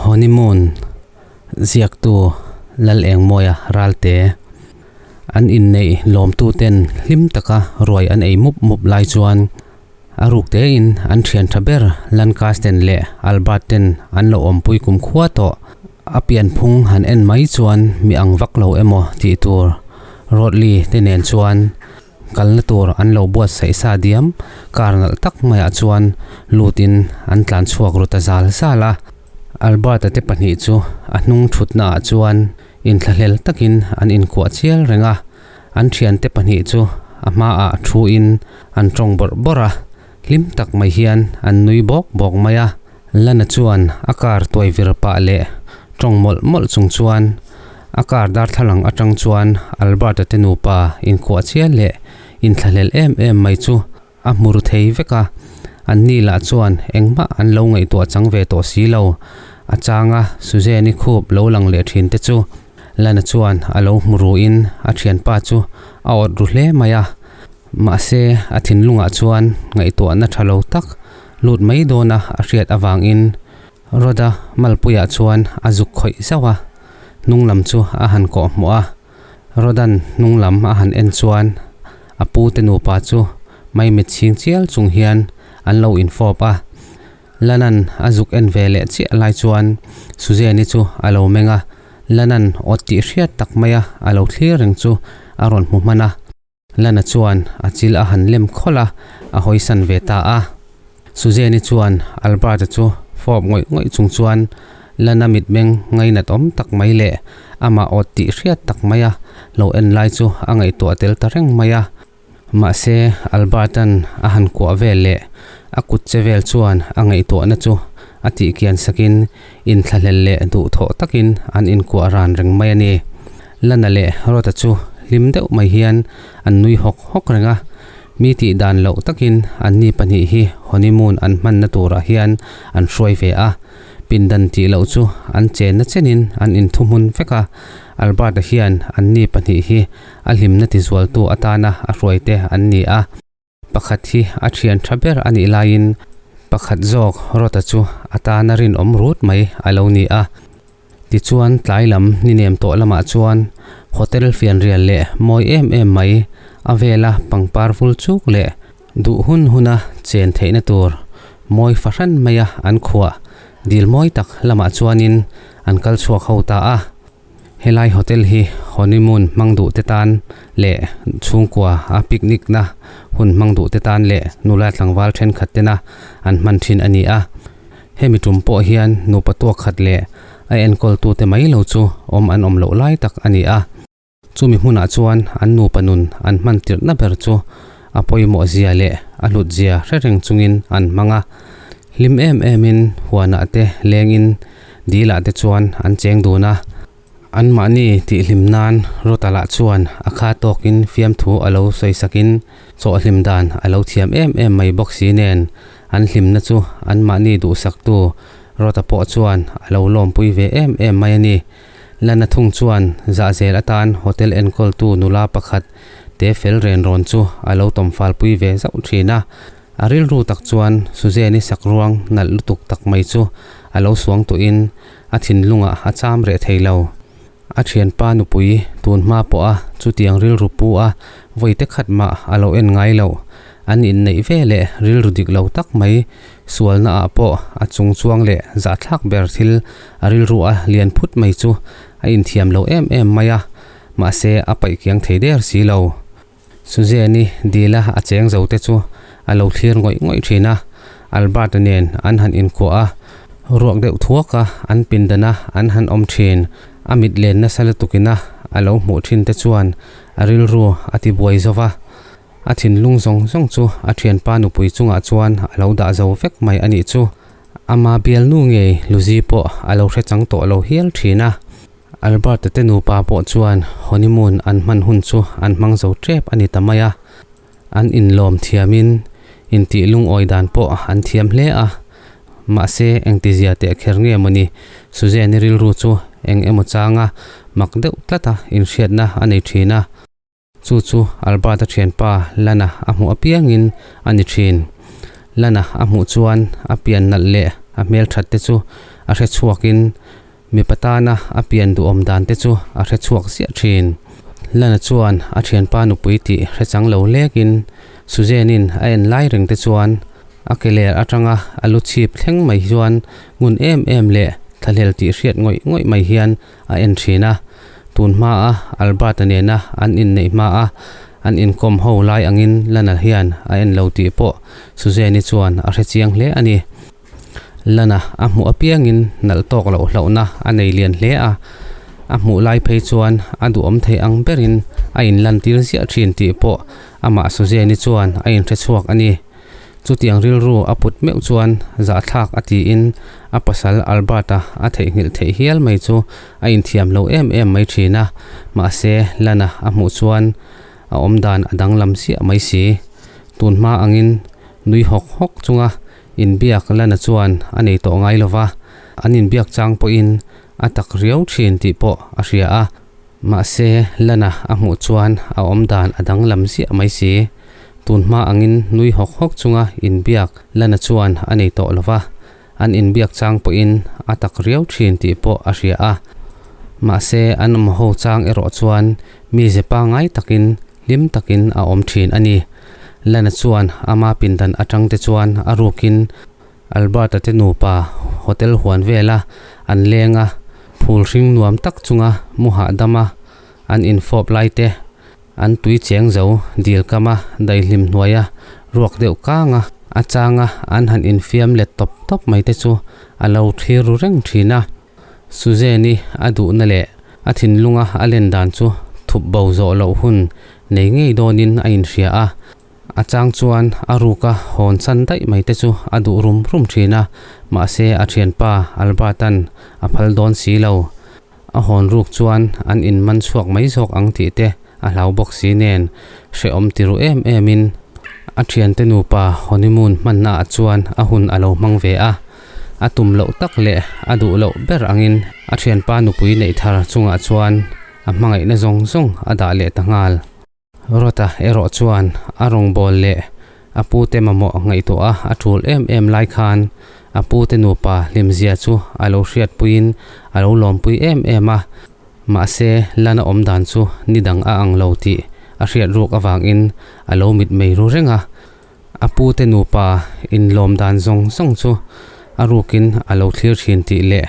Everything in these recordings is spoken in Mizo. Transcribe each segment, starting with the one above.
Honeymoon ziaktu Lalengmawia Ralte an inneih lawmtuten hlim taka ruai an ei mup mup lai chuan a ruk tein an thian tha ber Lancasten leh Albert ten an lo awmpui kum khua tawh. A pianphung han en mai chuan mi ang vak lo emaw tih tur Rodley te nen chuan kalna tur an lo buatsaih sa diam car nalh tak maiah chuan lutin an tlan chhuak ru ta zal zal a. Albert-a te pahnih chu a hnung thutnaah chuan inthlahlel takin an inkuah chial reng a. An thiante pahnih chu a hmaah thuin an tawng bawrh bawrh a, hlim tak mai hian an nui bawk bawk mai a. Lana chuan a car tuai vir pah leh tawng mawlh mawlh chung chuan a car darthlalang atang chuan Albert-a te nupa inkuah chial leh inthlahlel em em mai chu a hmu ru thei vek a, an ni lah chuan engmah an lo ngaihtuah chang ve tawh si lo. A changa Suzanne-i khup lo lang leh thin te chu Lana chuan a lo hmu ruin a thianpa chu a awt ru hle mai a, mahse a thinlungah chuan ngaihtuahna tha lo tak lut mai dawna a hriat avangin Roda malpuiah chuan a zuk khawih zauh a, hnung lam chu a han kawh hmuh a. Rodan hnung lam a han en chuan a pu te nupa chu maimit chhing chial chung hian an lo infawp a. Lanan a zuk en ve leh chiah lai chuan Suzanne-i chu a lo meng a, Lanan awt tih hriat tak maia a lo thlir reng chu a rawn hmu hman a. Lana chuan a chil a han lem khawlh a, a hawisan ve ta a. Suzanne-i chuan Albert-a chu fawp ngawih ngawih chung chuan Lana mitmeng ngainat awm tak mai leh amah awt tih hriat tak maia lo en lai chu a ngaihtuah tel ta reng mai a. Mahse, Albert-a'n a han kuah vel leh a kut che vel chuan a ngaihtuahna chu a tihkian sakin inthlahlel leh duhthawh takin an inkuah ran reng mai a ni. Lana leh Rota chu hlim deuh mai hian an nui hawk hawk reng a, mi tih dan loh takin anni pahnih hi honeymoon an hmanna turah hian an hruai ve a, pindan tih loh chu an chenna chenin an inthuhmun vek a, Albert-a hian anni pahnih hi a hlimna tizualtu atana a hruaite an ni a. Pakhat hi a thian tha ber a nih laiin pakhat zawk Rota chu a tana rinawm rut mai a lo ni a. Tichuan tlai lam ni nem tawh lamah chuan hotel fianrial leh mawi em em mai a vela pangpar vul chuk leh duh hun huna chen theihna tur mawi fahran maia an khuah dil mawi tak lamah chuanin an kal chhuak ho ta a. Helai hotel hi honeymoon hmang duh te tan leh chhungkua a picnic na hun hmang duh te tan leh nula tlangval thenkhat tena an hman thin a ni a. Hemi tum pawh hian nupa tuak khat leh a enkawl tu te mai lo chu awm an awm loh lai tak a ni a. Chumi hmunah chuan an nupa nun an hman tirhna ber chu a pawimawh zia leh a hlut zia hre reng chungin an hmang a. Hlim em emin huanah te lengin Dilah te chuan an cheng dun a, anmahni tihhlim nan Rotala chuan a kha tawkin fiamthu a lo sawi sakin chawhhlim dan a lo thiam em em mai bawk si nen an hlimna chu anmahni duhsaktu Rota pawh chuan a lo lawmpui ve em em mai a ni. Lana thung chuan zahzel atan hotel enkawltu nula pakhat te fel ren rawn chu a lo tawmfalpui ve zauh thin a. A rilru tak chuan Suzanne-i sakruang nalh lutuk tak mai chu a lo suang tuhin a thinlungah a cham reh thei lo. A thianpa nupui tun hma pawha chutiang rilru pu a vawi te khat mah a lo en ngai loh. An inneih ve leh rilru dik lo tak mai sualna ah pawh a chung chuang leh zahthlak ber thil a rilru a lian phut mai chu a inthiam lo em em mai a, mahse a paih kiang thei der si lo. Suzanne-i dila a cheng zo te chu a lo thlir ngawih ngawih thin a, Albert-a nen an han inkuah a, ruak deuh thuak a an pindan a an han awm thin. A mit len nasa lutukin a a lo hmuh thin te chuan a rilru a ti buai zo va, a thinlung zawng zawng chu a thianpa nupui chungah chuan a lo dah zo vek mai a nih chu. Ama bialnu ngei Luzi pawh a lo hre chang tawh lo hial thin a. Albert-a te nupa pawh chuan honeymoon an hman hun chu an hmang zo tep a ni ta mai a, an inlawm thiamin intih lungawi dan pawh an thiam hle a, mahse engtizia teh kher nge mawni Suzanne-i rilru chu eng emaw changa mak deuh tlata inhriatna a nei thin a. Chu chu Albert-a thianpa Lana a hmuh apiangin a ni thin. Lana a hmuh chuan a pian nalh leh a hmelthat te chu a hre chhuakin mipa tana a pian duhawm dan te chu a hre chhuak ziah thin. Lana chuan a thianpa nupui tih hre chang lo lekin Suzanne-in a en lai reng te chuan a ke ler atanga a lu chhip thleng mai chuan ngun em em leh thlahlel tih hriat ngawih ngawih mai hian a en thin a, tun hmaa Albert-a nena an inneih hmaa an inkawm ho lai angin Lana hian a en lo tih pawh Suzanne-i chuan a hre chiang hle a ni. Lana a hmuh apiangin nalh tawk loh hlauhna a nei lian hle a, a hmuh lai phei chuan a duhawm thei ang berin a inlantir ziah thin tih pawh amah Suzanne-i chuan a inhre chhuak a ni. Chutiang rilru a put meuh chuan zahthlak a tiin a pasal Albert-a a theihnghilh theih hial mai chu a inthiam lo em em mai thin a, mahse Lana a hmuh chuan a awmdan a danglam chiah mai si. Tun hma angin nui hawk hawk chunga inbiak Lana chuan a nei tawh ngai lova, an inbiak chang pawhin a tak riau thin tih pawh a hria a. Mahse, Lana a hmuh chuan a awmdan a danglam ziah mai si. Tun hma angin nui hawk hawk chunga inbiak Lana chuan a nei tawh lo va, an inbiak chang pawhin a tak riau thin tih pawh a hria a. Mahse, an awm ho chang erawh chuan mi ze pangngai takin hlim takin a awm thin a ni. Lana chuan ama pindan atang te chuan a rukin Albert-a te nupa hotel huan vela an leng a, phul hring nuam tak chunga mu hahdama an infawp lai te, an tui cheng zo dil kama daihlim hnuaia ruak deuh kanga a changa an han infiam let tawp tawp mai te chu a lo thlir ru reng thin a. Suzanne-i a duhna leh a thinlunga a len dan chu thup bo zawh loh hun nei ngei dawnin a inhria a. A chang chuan a ruka hawn chan daih mai te chu a duh rum rum thin a, mahse a thianpa Albert-a'n a phal dawn si lo. A hawn ruk chuan an inman chhuak mai zawk ang tih te a hlau bawk si nen hrehawm ti ru em em in a thiante nupa honeymoon hmanna ah chuan a hun a lo hmang ve a. A tum loh tak leh a duh loh ber angin a thianpa nupui neih thar chungah chuan a hmangaihna zawng zawng a dah leh ta nghal. Rota erawh chuan a rawngbâwl leh a pute mamawh ngaihtuah a ṭul em em lai khan a pute nupa hlimzia chu a lo hriatpuiin a lo lawmpui em em a, mahse Lana awm dan chu ni dang a ang lo tih a hriat ruk avangin a lo mitmei ru reng a. A pute nupa inlawm dan zawng zawng chu a rukin a lo thlir thin tih leh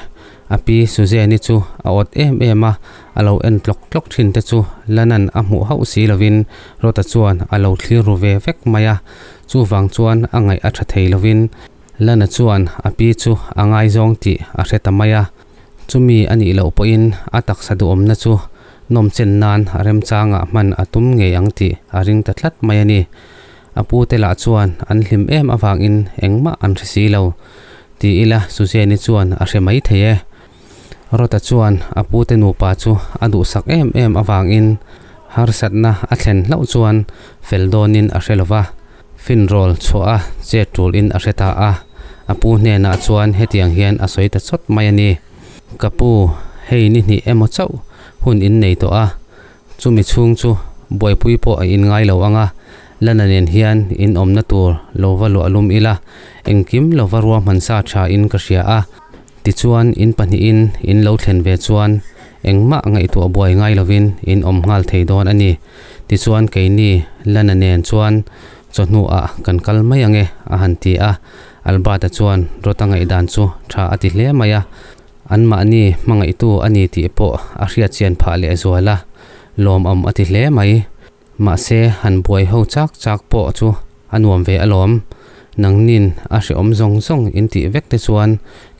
a pi Suzanne-i chu a awt em em a, a lo en tlawk tlawk thin te chu Lanan a hmuh hauh si lovin Rota chuan a lo thlir ru ve vek mai a, chuvang chuan a ngaih a tha thei lovin Lana chuan a pi chu a ngaizawng tih a hre ta mai a, chumi a nih loh pawhin a taksa duhawmna chu nawmchen nan a remchangah hman a tum ngei ang tih a ring ta tlat mai a ni. A pute lah chuan an hlim em avangin engmah an hre si lo. Ti ila Suzanne-i chuan a hre mai thei e. Rota chuan a pute nupa chu a duhsak em em avangin harsatna a thlen hlauh chuan fel dawnin a hre lo va, finrawl chhuah a chet tulin a hre ta a. A pu hnenah chuan hetiang hian a sawi ta chawt mai a ni. Ka pu, hei ni hnih emaw chauh hun in nei tawh a, Chumi chhung chu buaipui pawh a inngai lo ang a, Lana nen hian in awmna tur lo va luah lum ila, engkim lo va ruahman sa tha in ka hria a, tichuan in pahnihin in lo thlen ve chuan engmah ngaihtuah buai ngai lovin in awm nghal thei dawn a ni. Tichuan keini Lana nen chuan chawhnu ah kan kal mai ang e a han ti a, Albert-a chuan Rota ngaihdan chu tha a ti hle mai a. Anmahni hmangaihtu a ni tih pawh a hriatchian phah leh zual a, lawmawm a ti hle mai. Mahse, han buai ho chak chak pawh chu a nuam ve alawm. Nangnin a hrehawm zawng zawng in tih vek te chuan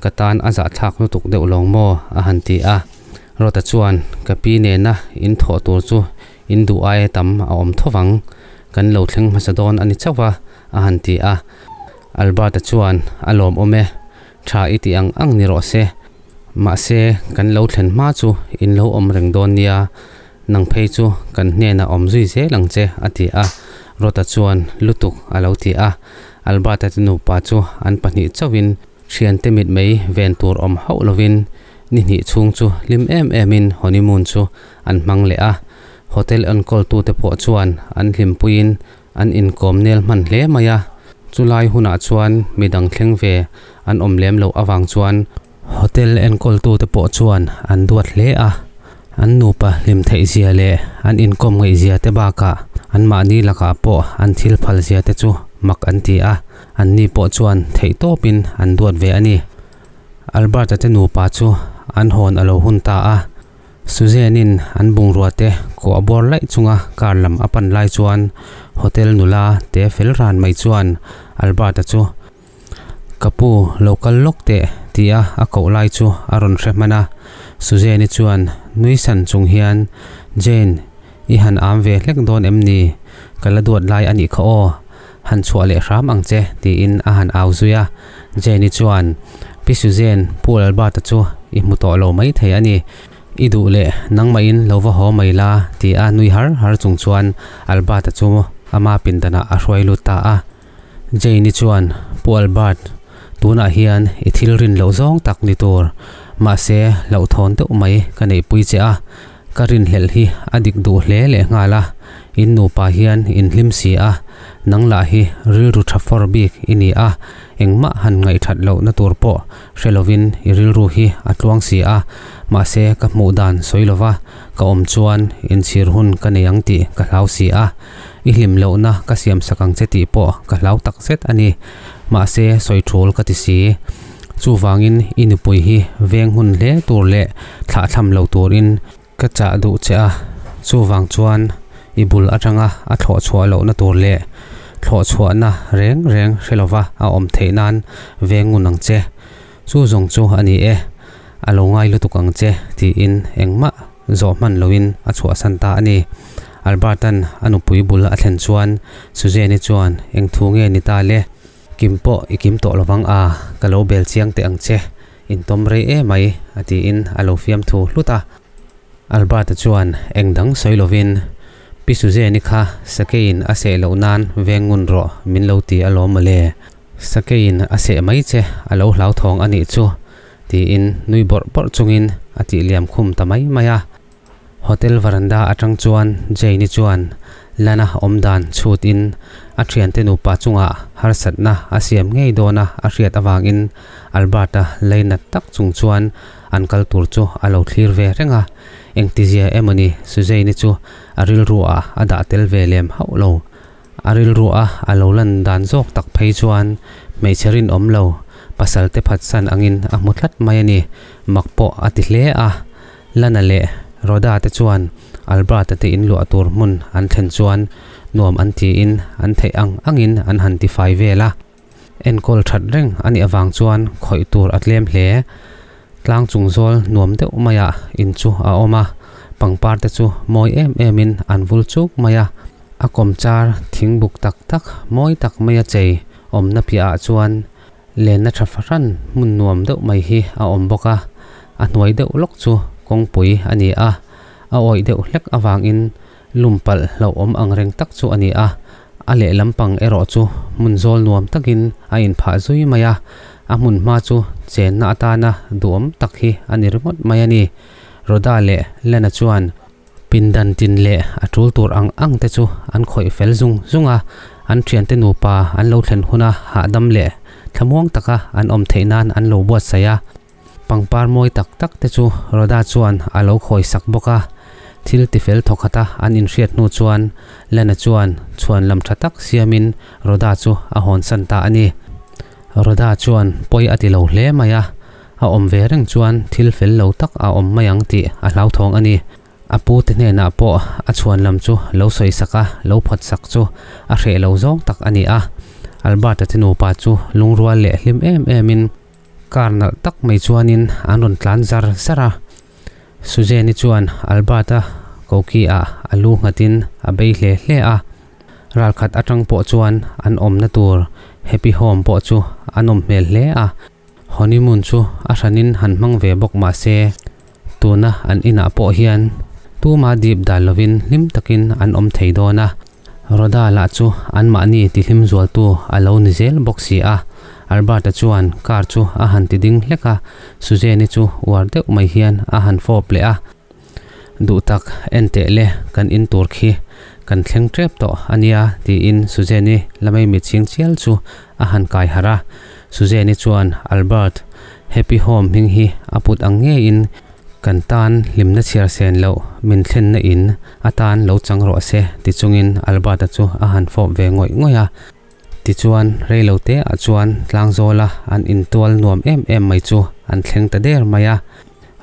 ka tan a zahthlak lutuk deuh lawng maw? a han ti a. Rota chuan, Ka pi nena in thawh tur chu in duh aia tam a awm tho vang. Kan lo thleng hmasa dawn a ni chauh a, a han ti a. Albert-a chuan, A lawmawm e. Tha i tih ang ang ni rawh se. Mahse, kan lo thlen hma chu in lo awm reng dawn nia, nang phei chu kan hnenah awm zui zel ang che, a ti a. Rota chuan, Lutuk, a lo ti a. Albert-a te nupa chu an pahnih chauhin thiante mitmei ven tur awm hauh lovin ni hnih chhung chu hlim em emin honeymoon chu an hmang leh a. Hotel enkawltute pawh chuan an hlimpuiin an inkawm nel hman hle mai a, chulai hunah chuan midang thleng ve an awm lem loh avang chuan Hotel enkawltute pawh chuan an duat hle a, an nupa hlim theih zia leh an inkawm ngaih zia te bakah anmahni lakah pawh an thil phal zia te chu mak an ti a, anni pawh chuan theihtawpin an duat ve a ni. Albert-a te nupa chu an hawn a lo hun ta a, Suzanne-in an bungrua te kawh a bawr laih chunga car lam a pan lai chuan hotel nula te fel ran mai chuan Albert-a chu Ka pu, lo kal lawk teh tia a koh lai chu a rawn hre hman a. Suzanne-i chuan nui san chung hian, Jane, i han am ve hlek dawn em ni? Ka la duat lai a nih kha aw. Han chhuah leh hram ang che, tiin a han au zui a. Jane-i chuan, Pi Suzanne, Pu Albert-a chu i hmu tawh lo maithei a ni. I duh leh nangmahin lo va haw mai la, tia nui har har chung chuan Albert-a chu ama pindanah a hruai lut ta a. Jane-i chuan, Pu Albert, tunah hian i thil rin loh zawng tak ni tur, mahse hlauhthawn deuh mai ka neihpui che a, ka rinhlelh hi a dik duh hle leh nghal a, in nupa hian in hlim si a, nang lah hi rilru tha fawr bik i ni a, engmah han ngaihthat lohna tur pawh hre lovin i rilru hi a tluang si a, mahse ka hmuh dan sawi lova ka awm chuan inchhir hun ka nei ang tih ka hlau si a. I hlim lohna ka siam sak ang che tih pawh ka hlau tak zet a ni. Mahse, sawi thul ka ti si. Chuvangin i nupui hi veng hun hle tur leh thlahthlam lo turin ka chah duh che a. Chuvang chuan i bul atanga a thlawh chhuah lohna tur leh thlawh chhuahna reng reng hre lova a awm theih nan veng ngun ang che. Chu zawng chu a ni e. A lo ngai lutuk ang che tiin engmah zawh hman loin a chhuahsan ta a ni. Albert-a'n a nupui bul a thlen chuan Suzanne-i chuan, Eng thu nge ni ta le? Kim pawh i kim tawh lovang a, ka lo bel chiang teh ang che, intawm rei e mai, a tiin a lo fiam thu hlut a. Albert-a chuan eng dang sawi lovin, Pi Suzanne-i kha sakeiin a seh loh nan veng ngun rawh min lo ti alawm mawle. Sakeiin a seh mai che a lo hlauthawng a nih chu, tiin nui bawrh bawrh chungin a tih liam khum ta mai mai a. Hotel veranda atang chuan Jane-i chuan Lana awm dan chhut in a thiante nupa chungah harsatna a siam ngei dawn a a hriat avangin Albert-a leinat tak chung chuan an kal tur chu a lo thlir ve reng a. Engtizia emawni Suzanne-i chu a rilru ah a dah tel ve lem hauh lo. A rilru a a lo lan dan zawk tak phei chuan hmeichhe rinawm lo pasal te phatsan angin a hmu tlat mai a ni. Mak pawh a ti hle a. Lana leh Rhoda te chuan Albert-a te inluah tur hmun an thlen chuan nuam an tiin an theih ang angin an han tifai vel a. Enkawl that reng a nih avang chuan khawih tur a tlem hle. Tlang chung zawl nuam deuh maiah in chu a awm a, pangpar te chu mawi em emin an vul chuk mai a. A kawmchar thing buk tak tak mawi tak maia chei awmna piahah chuan Lenna tha fahran hmun nuam deuh mai hi a awm bawk a, a hnuai deuh lawk chu kawngpui a ni a, a awih deuh hlek avangin lum palh hlauhawm ang reng tak chu a ni a, a lehlam pang erawh chu hmun zawl nuam takin a inphah zui mai a, a hmun hma chu chenna atana duhawm tak hi a ni ringawt mai a ni. Rhoda leh Lena chuan. Pindan tin leh a tul tur ang ang te chu an khawih fel zung zung a, an thiante nupa an lo thlen huna hahdam leh thlamuang taka an awm theih nan an lo buatsaih a. Pangpar mawi tak tak te chu Rhoda chuan a lo khawi sak bawk a. Thil tifel thawkhata an inhriat hnu chuan Lena chuan chhuan lam tha tak siamin Rhoda chu a hawnsan ta a ni. Rhoda chuan pawi a ti lo hle mai a. A awm ve reng chuan thil fel lo tak a awm mai ang tih a hlauthawng a ni. A pu te hnenah pawh a chhuan lam chu lo sawi sak a, lo phawt sak chu a hreh lo zawng tak a ni a. Albert-a te nupa chu lungrual leh hlim em emin car nalh tak mai chuanin an rawn tlan zar zar a. Suzanne-i chuan Albert-a koki-ah a lu nghatin a bei hle hle a. Ralkhat atang pawh chuan an awmna tur Happy Home pawh chu a nawm hmel hle a. Honeymoon chu a hranin han hmang ve bawk mah se, tuna an inah pawh hian tuma dip dal lovin hlim takin an awm thei dawn a, Rhoda lah chu anmahni tihlim zualtu a lo ni zel bawk si a. Albert-a chuan car chu a han ti ding hlek a, Suzanne-i chu uar deuh mai hian a han fawp leh a. Duh tak, en teh le, kan in tur khi kan thleng tep tawh a nia, tiin Suzanne-i lamei mitchhing chial chu a han kai harh a. Suzanne-i chuan, Albert, Happy Home hming hi a put ang ngeiin kan tan hlimna chhiar sen loh min thlenna in atan lo chang rawh se, ti chungin Albert-a chu a han fawp ve ngawih ngawih a. Tichuan, reilote ah chuan tlangzawla an intual nuam em em mai chu an thleng ta der mai a.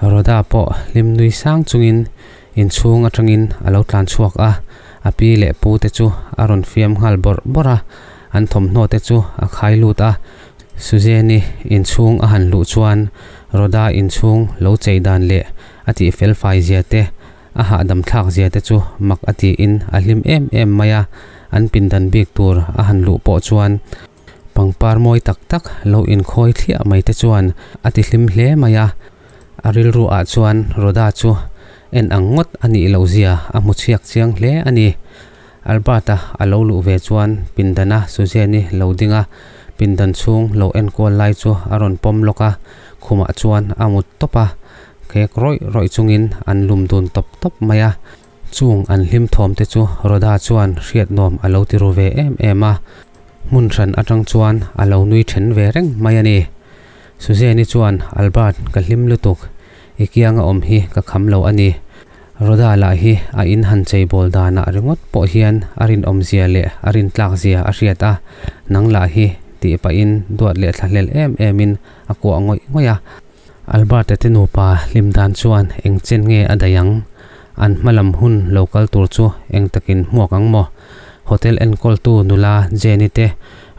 Rhoda pawh hlim nui sang chungin inchhung atangin a lo tlan chhuak a, a pi leh pu te chu a rawn fiam nghal bawrh bawrh a, an thawmhnaw te chu a khai lut a. Suzanne-i inchhung a han luh chuan Rhoda inchhung lo chei dan leh a tih felfai zia te A hahdam thlak zia te chu mak a tiin a hlim em em mai a, an pindan bik tur a han luh pawh chuan pangpar mawi tak tak lo inkhawi thliah mai te chuan a ti hlim hle mai a. A rilru ah chuan Rhoda chu en ang ngawt a nih loh zia a hmu chhiak chiang hle a ni. Albert-a a lo luh ve chuan pindana Suzanne-i lo ding a, pindan chhung lo enkual lai chu a rawn pawm lawk a, khumah chuan a mut tawp a. Khek rawih rawih chungin an lum dun tawp tawp mai a, chung an hlim thawm te chu Rhoda chuan hriat nuam a lo ti ru ve em em a, hmun hran atang chuan a lo nui then ve reng mai a ni. Suzanne-i chuan, Albert, ka hlim lutuk, i kianga awm hi ka kham lo a ni. Rhoda lah hi a in han cheibawl danah ringawt pawh hian a rinawmzia leh a rintlakzia a hriat a, nang lah hi tih pahin duat leh thlahlel em emin a kuah ngawih ngawih a. Albert-a te nupa hlim dan chuan eng chen nge a daih ang? An hma lam hun lo kal tur chu eng takin hmuak ang maw? Hotel enkawltu nula Jenny te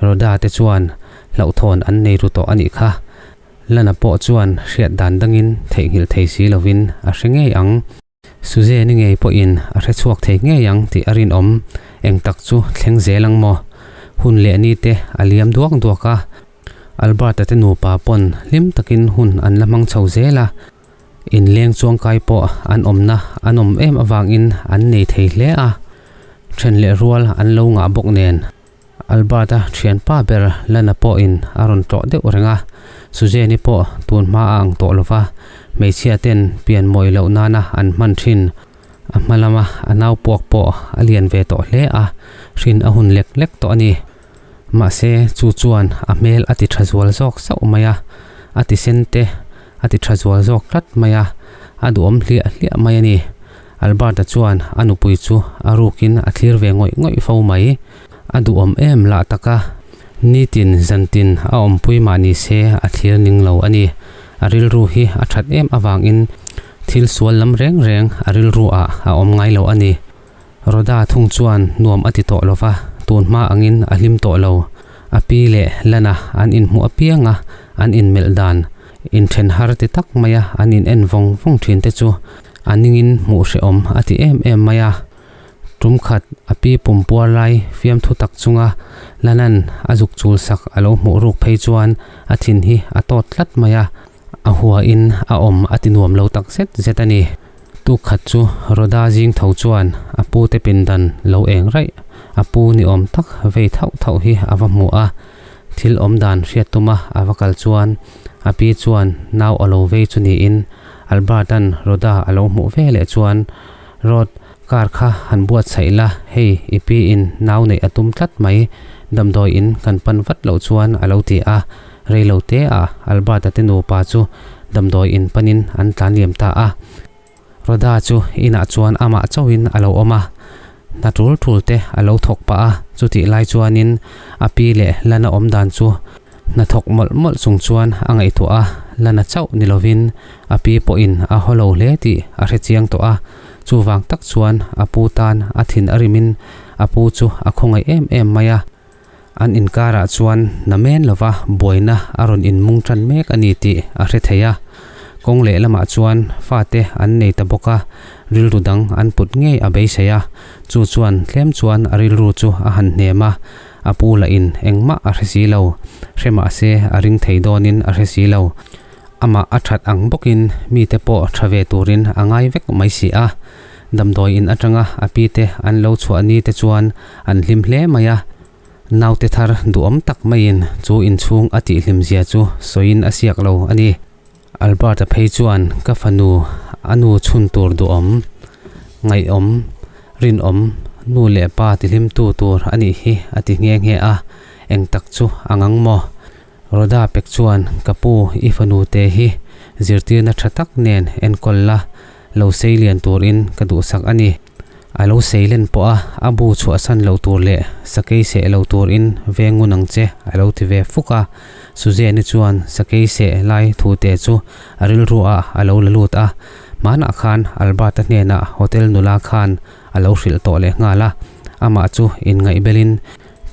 Rhoda te chuan hlauhthawn an nei ru tawh a nih kha. Lana pawh chuan hriat dan dangin theihnghilh thei si lovin a hre ngei ang. Suzanne-i ngei pawhin a hre chhuak thei ngei ang tih a rinawm. Eng tak chu thleng zel ang maw? Hun leh ni te a liam duak duak a. Albert-a te nupa pawn hlim takin hun an la hmang chho zel a. Inleng chuangkai pawh an awmna an awm em avangin an nei thei hle a. Then leh rual an lo ngah bawk nen. Albert-a thianpa ber Lana pawhin a rawn tlawh deuh reng a, Suzanne-i pawh tun hma a ang tawh lova, hmeichhia ten pian mawi loh nana an hman thin. A hma lama a nau puak pawh a lian ve tawh hle a, hrin a hun lek lek tawh a ni. Mahse, chu chuan a hmel a ti tha zual zawk sauh mai a, a ti sen te a ti tha zual zawk tlat mai a, a duhawm hliah hliah mai a ni. Albert-a chuan a nupui chu a rukin a thlir ve ngawih ngawih fo mai. A duhawm em lah tak a, nitin zantin a awmpui mah ni se a thlir ning lo a ni. A rilru hi a that em avangin thil sual lam reng reng a rilru ah a awm ngai lo a ni. Rhoda thung chuan nuam a ti tawh lo va, tun hma angin a hlim tawh lo. A pi leh Lana an inhmuh apiang a, an inmelh dan inthen har ti tak maia an in en vawng vawng thin te chu a ningin hmuh hrehawm a ti em em mai a. Tum khat a pi pumpuar lai fiamthu tak chunga Lanan a zuk chul sak a lo hmuh ruk phei chuan a thin hi a tawt tlat mai a, a huain a awm a ti nuam lo tak zet zet a ni. Tuk khat chu Rhoda zing tho chuan a pu te pindan lo eng raih a pu ni awm tak vei thauh thauh hi a va hmu a, thil awm dan hriat tuma a va kal chuan a pi chuan nau a lo vei chu niin Albert-a'n Rhoda a lo hmuh ve leh chuan Rod, car kha han buatsaih la, hei i pi in nau neih a tum tlat mai, damdawi in kan pan vat loh chuan a lo ti a, reilo te ah Albert-a te nupa chu damdawi in panin an tlan liam ta a. Rhoda chu inah chuan amah chauhin a lo awm a, hna tul tul te a lo thawk pah a, chutih lai chuanin a pi leh Lana awm dan chu Hna thawk mawlh mawlh chung chuan a ngaihtuah a, Lana chauh ni lovin a pi pawhin a haw lo hle tih a hre chiang tawh a, chuvang tak chuan a pu tan a thin a rimin a pu chu a khawngaih em em mai a. An inkarah chuan na men lova buaina a rawn inmung tan mek a ni tih a hre thei a. Kawng leh lamah chuan fate an nei ta bawk a, rilru dang an put ngei a beisei a, chu chuan tlem chuan a rilru chu a han hnem a. A pu lah in engmah a hre si lo, hre mah se a ring thei dawnin a hre si lo. Amah a that ang bawkin mite pawh tha ve turin a ngai vek mai si a. Damdawi in atanga a pi te an lo chhuah ni te chuan an hlim hle mai a. Naute thar duhawm tak maiin chu inchhung a tihhlim zia chu sawiin a siak lo a ni. Albert-a phei chuan ka fanu a nu chhun tur duhawm. Ngaihawm, rinawm, nu leh pa tihlimtu tur a nih hi a ti nghe nghe a, eng tak chu a ngang maw? Rhoda pek chuan, Ka pu, i fanu te hi zirtirna tha tak nen enkawl la, lo sei lian turin ka duhsak a ni. A lo sei len pawh a, a bu chhuahsan lo tur leh sakei seh lo turin veng ngun ang che a lo ti ve fuk a. Suzanne-i chuan sakei seh lai thu te chu a rilru ah a lo la lut a, hmanah khan Albert-a hnenah hotel nula khan a lo hrilh tawh leh nghal a, amah chu inngaihbelin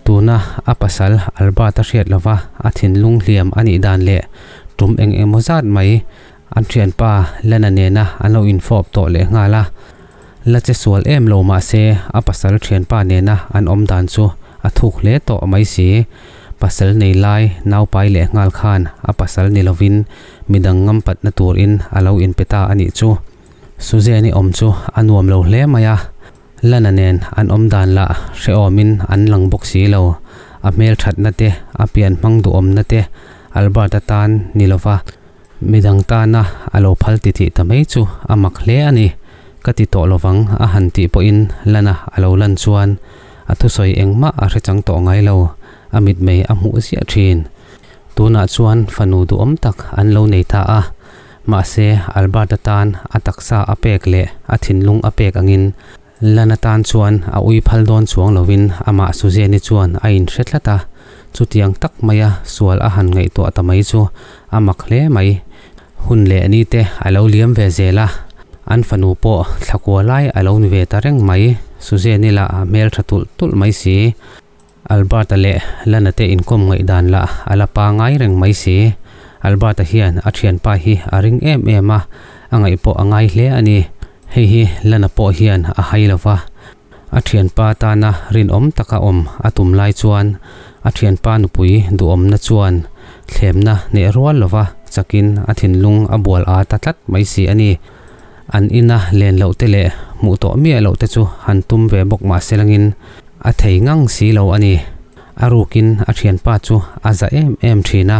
tuna a pasal Albert-a hriat lova a thinlung hliam a nih dan leh tum eng emaw zat mai an thianpa Lana nena an lo infawp tawh leh nghal a. La che sual em lo mah se a pasal thianpa nena an awm dan chu a thuk hle tawh mai si. Pasal nei lai naupai leh nghal khan a pasal ni lovin midang ngampatna turin a lo inpe ta a nih chu. Suzanne-i awm chu a nuam lo hle mai a, Lana nen an awm dan lah hrehawmin an lang bawk si lo. A hmelthatna te, a pian hmang duhawmna te Albert-a tan ni lova Midang tana a lo phal titih ta mai chu a mak hle a ni. Ka ti tawh lovang a han tih pawhin Lana a lo lan chuan a thusawi engmah a hre chang tawh ngai lo, a mitmei a hmuh ziah thin. Tunah chuan fanu duhawm tak an lo nei ta a, mahse Albert-a tan a taksa a pek leh a thinlung a pek angin Lana tan chuan a ui phal dawn chuang lovin amah Suzanne-i chuan a inhre tlat a, chutiang tak maia sual a han ngaihtuah ta mai chu a mak hle mai. Hun leh ni te a lo liam ve zel a, an fanu pawh thla kua lai a lo ni ve ta reng mai. Suzanne-i lah a hmel tha tulh tulh mai si. Albert-a leh Lana te inkawm ngaihdan lah a la pangai reng mai si. Albert-a hian a thianpa hi a ring em em a, a ngaih pawh a ngai hle a ni. Hei hi Lana pawh hian a hai lo va, a thianpa tana rinawm taka awm a tum lai chuan a thianpa nupui duhawmna chuan thlemna hneh rual lova chakin a thinlung a bual a ta tlat mai si a ni. An ina len loh te leh hmuh tawh miah loh te chu han tum ve bawk mah se langin a thei ngang si lo a ni. A rukin a thianpa chu a za em em thin a.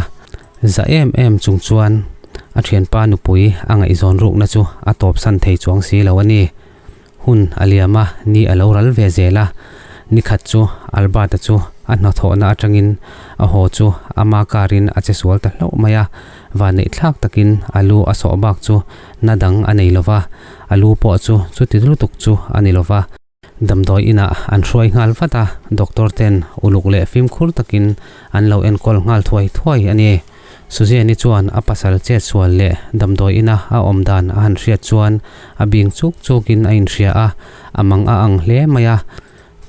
Za em em chung chuan a thianpa nupui a ngaihzawn rukna chu a tawpsan thei chuang si lo a ni. Hun a liam a, ni a lo ral ve zel a. Nikhat chu Albert-a chu a hnathawhna atangin a haw chu ama car-in a che sual ta hlauh mai a. Vanneihthlak takin a lu a sawh bak chu na dang a nei lo va, a lu pawh chu chuti lutuk chu a ni lo va. Damdawi inah an hruai nghal vat a, doctor ten uluk leh fimkhur takin an lo enkawl nghal thuai thuai a ni. Suzanne-i chuan a pasal chetsual leh damdawi ina a awm dan a han hriat chuan a bing chuk chukin a inhria a, a mang a ang hle mai a.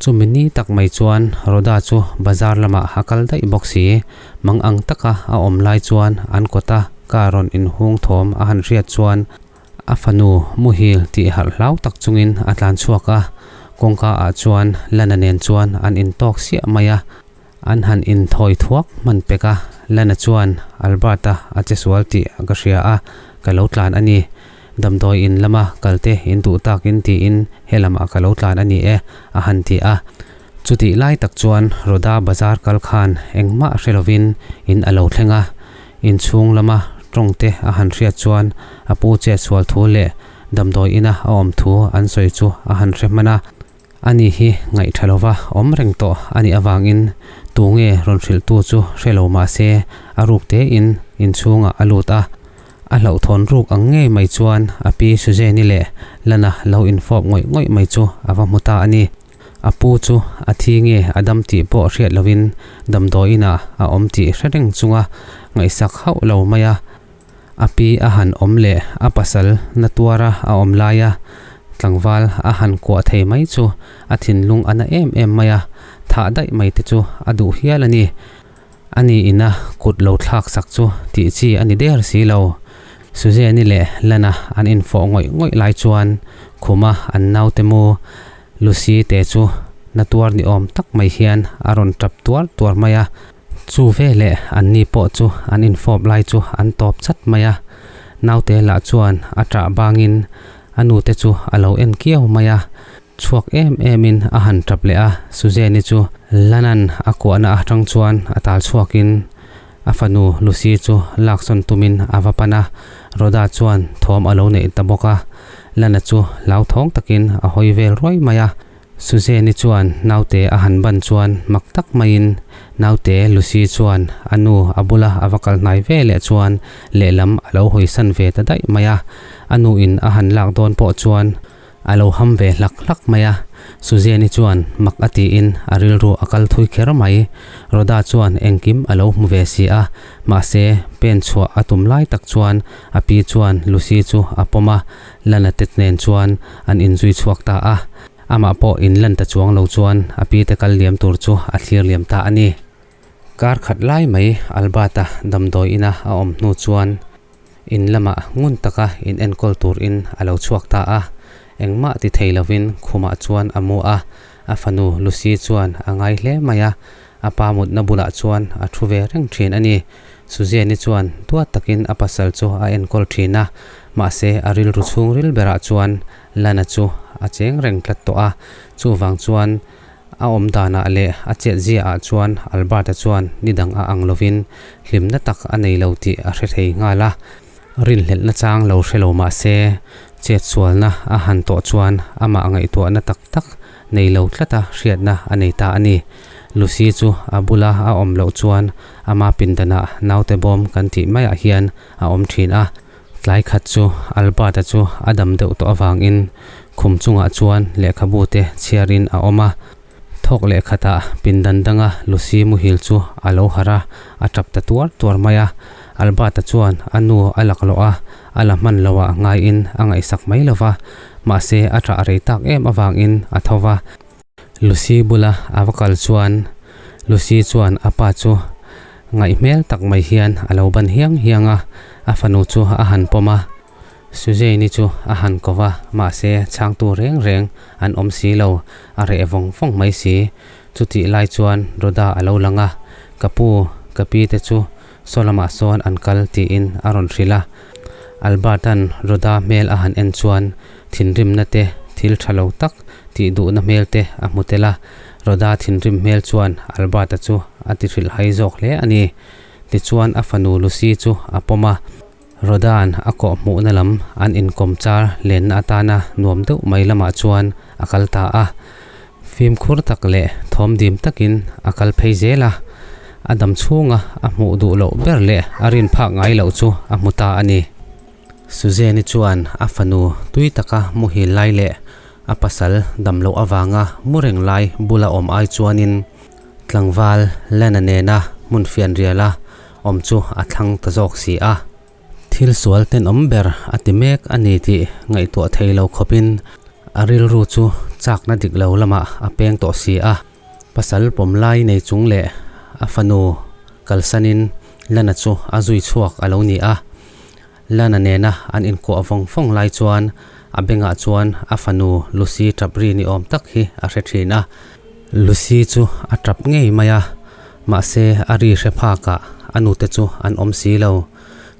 Chumi ni tak mai chuan Rhoda chu bazar lamah a kal daih bawk si. Mang ang taka a awm lai chuan an kawta car rawn inhung thawm a han hriat chuan A fanu muhil tih harh hlau tak chungin a tlan chhuak a, kawngka ah chuan Lana nen chuan an intawk siah mai a, an han inthawi thuak hman pek a, Lana chuan Albert-a a che sual tih ka hria a, ka lo tlan a ni, damdawi in lama kalte in duh takin tiin helamah ka lo tlan a ni e a han ti a. Chutih lai tak chuan Rhoda bazar kal khan engmah hre lovin in a lo thleng a, Inchhung lama tawngte a han hriat chuan a pu chetsual thu leh damdawi ina a awm thu an sawi chu a han hre hman a. Ani hi ngaihtha lova awm reng tawh a nih avangin tu nge rawn hrilhtu chu hre lo mah se a ruk tein inchhungah a lut a. A hlauhthawn ruk ang ngei mai chuan a pi Suzanne-i leh Lana lo infawp ngawih ngawih mai chu a va hmu ta a ni. A pu chu a thi nge a dam tih pawh hriat lovin damdawi inah a awm tih hre reng chunga ngaihsak hauh lo mai a. A pi a han awm leh a pasal na tuara a awm laia tlangval a han kuah thei mai chu a thinlung a na em em mai a, thah daih mai te chu a duh hial a ni. A ni ina kut lo thlak sak chu tih chi a ni der si lo. Suzanne-i leh Lana an infawh ngawih ngawih lai chuan khuma an naute mu Lucy te chu na tuar ni awm tak mai hian a rawn tap tuar tuar mai a, chu veleh anni pawh chu an infawp lai chu an tawp chat mai a. Naute lah chuan a ṭah bangin a nute chu a lo en kiau mai a, chhuak em emin a han tap leh a, Suzanne-i chu Lana'n a kuahna atang chuan a tal chhuakin a fanu Lucy chu laksawn tumin a va pan a, Rhoda chuan thawm a lo neih ta bawk a. Lana chu hlauthawng takin a hawi vel ruai mai a. Suzanne-i chuan naute a han ban chuan mak tak maiin naute Lucy chuan a nu a bula a va kal hnai ve leh chuan lehlam a lo hawisan ve ta daih mai a. A nuin a han lak dawn pawh chuan A lo ham ve hlak hlak mai a, Suzanne-i chuan mak a tiin a rilru a kal thui kher mai. Rhoda chuan engkim a lo hmu ve si a, mahse pen chhuah a tum lai tak chuan a pi chuan Lucy chu a pawm a, Lana te nen chuan an inzui chhuak ta a. Amah pawh inlan ta chuang lo chuan a pi te kal liam tur chu a thlir liam ta a ni. Kar khat lai mai Albert-a damdawi ina a awm hnu chuan In lamah ngun taka in enkawl turin a lo chhuak ta a, engmah ti thei lovin khumah chuan a mu a, a fanu Lucy chuan a ngai hle mai a, a pa mutna bulah chuan a thu ve reng thin a ni. Suzanne-i chuan duat takin a pasal chu a enkawl thin a, mahse a rilru chhungril berah chuan Lana chu a cheng reng tlat tawh a, chuvang chuan A awm danah leh a chetziaah chuan Albert-a chuan ni dang a ang lovin hlimna tak a nei lo tih a hre thei nghal a. Rinhlelhna chang lo hre lo mah se, chetsualna a han tawh chuan amah ngaihtuahna tak tak nei lo tlata hriatna a nei ta a ni. Lucy chu a bula a awm loh chuan ama pindanah naute bawm kan tih maiah hian a awm thin a. Tlai khat chu Albert-a chu a dam deuh tawh avangin khum chungah chuan lehkhabu te chhiarin a awm a. Thawk leh khatah pindan danga Lucy muhil chu a lo harh a, a tap ta tuar tuar mai a. Albert-a chuan a nu a laklawh a, a la hman lo ah ngaiin a ngaihsak mai lo va, mahse a tah rei tak em avangin a tho va. Lucy bula a va kal chuan Lucy chuan a pa chu ngaih hmel tak mai hian a lo ban hiang hiang a, a fanu chu a han pawm a. Suzanne-i chu a han ko va, mahse chhangtu reng reng an awm si lo, a reh vawng vawng mai si. Chutih lai chuan Rhoda a lo lang a, Ka pu, ka pi te chu saw lamah sawn an kal tiin a rawn hrilh a. Albert-a'n Rhoda hmel a han en chuan thinrimna te, thil tha lo tak tih duhna hmel te a hmu tel a. Rhoda thinrim hmel chuan Albert-a chu a ti hrilh hai zawk hle a ni. Tichuan a fanu Lucy chu a pawm a. Rhoda'n a kawh hmuhna lam an inkawm char lenna atana nuam deuh mai lamah chuan a kal ta a. Fimkhur tak leh thawm dim takin a kal phei zel a, a dam chhunga a hmuh duh loh ber leh a rin phak ngai loh chu a hmu ta a ni. Suzanne-i chuan a fanu tui taka muhil lai leh a pasal dam loh avanga mu reng lai bula awm ai chuanin tlangval Lana nena hmun fianriala awm chu a thlang ta zawk si a. Thil sual tenawm ber a ti mek a ni tih ngaihtuah thei lo khawpin a rilru chu chakna dik lo lamah a peng tawh si a. Pasal pawm lai nei chung leh a fanu kalsanin Lana chu a zui chhuak a lo ni a. Lana nena an inkuah vawng vawng lai chuan a bengah chuan a fanu Lucy tap ri ni awm tak hi a hre thin a. Lucy chu a tap ngei mai a, mahse a ri hre phakah a nute chu an awm si lo.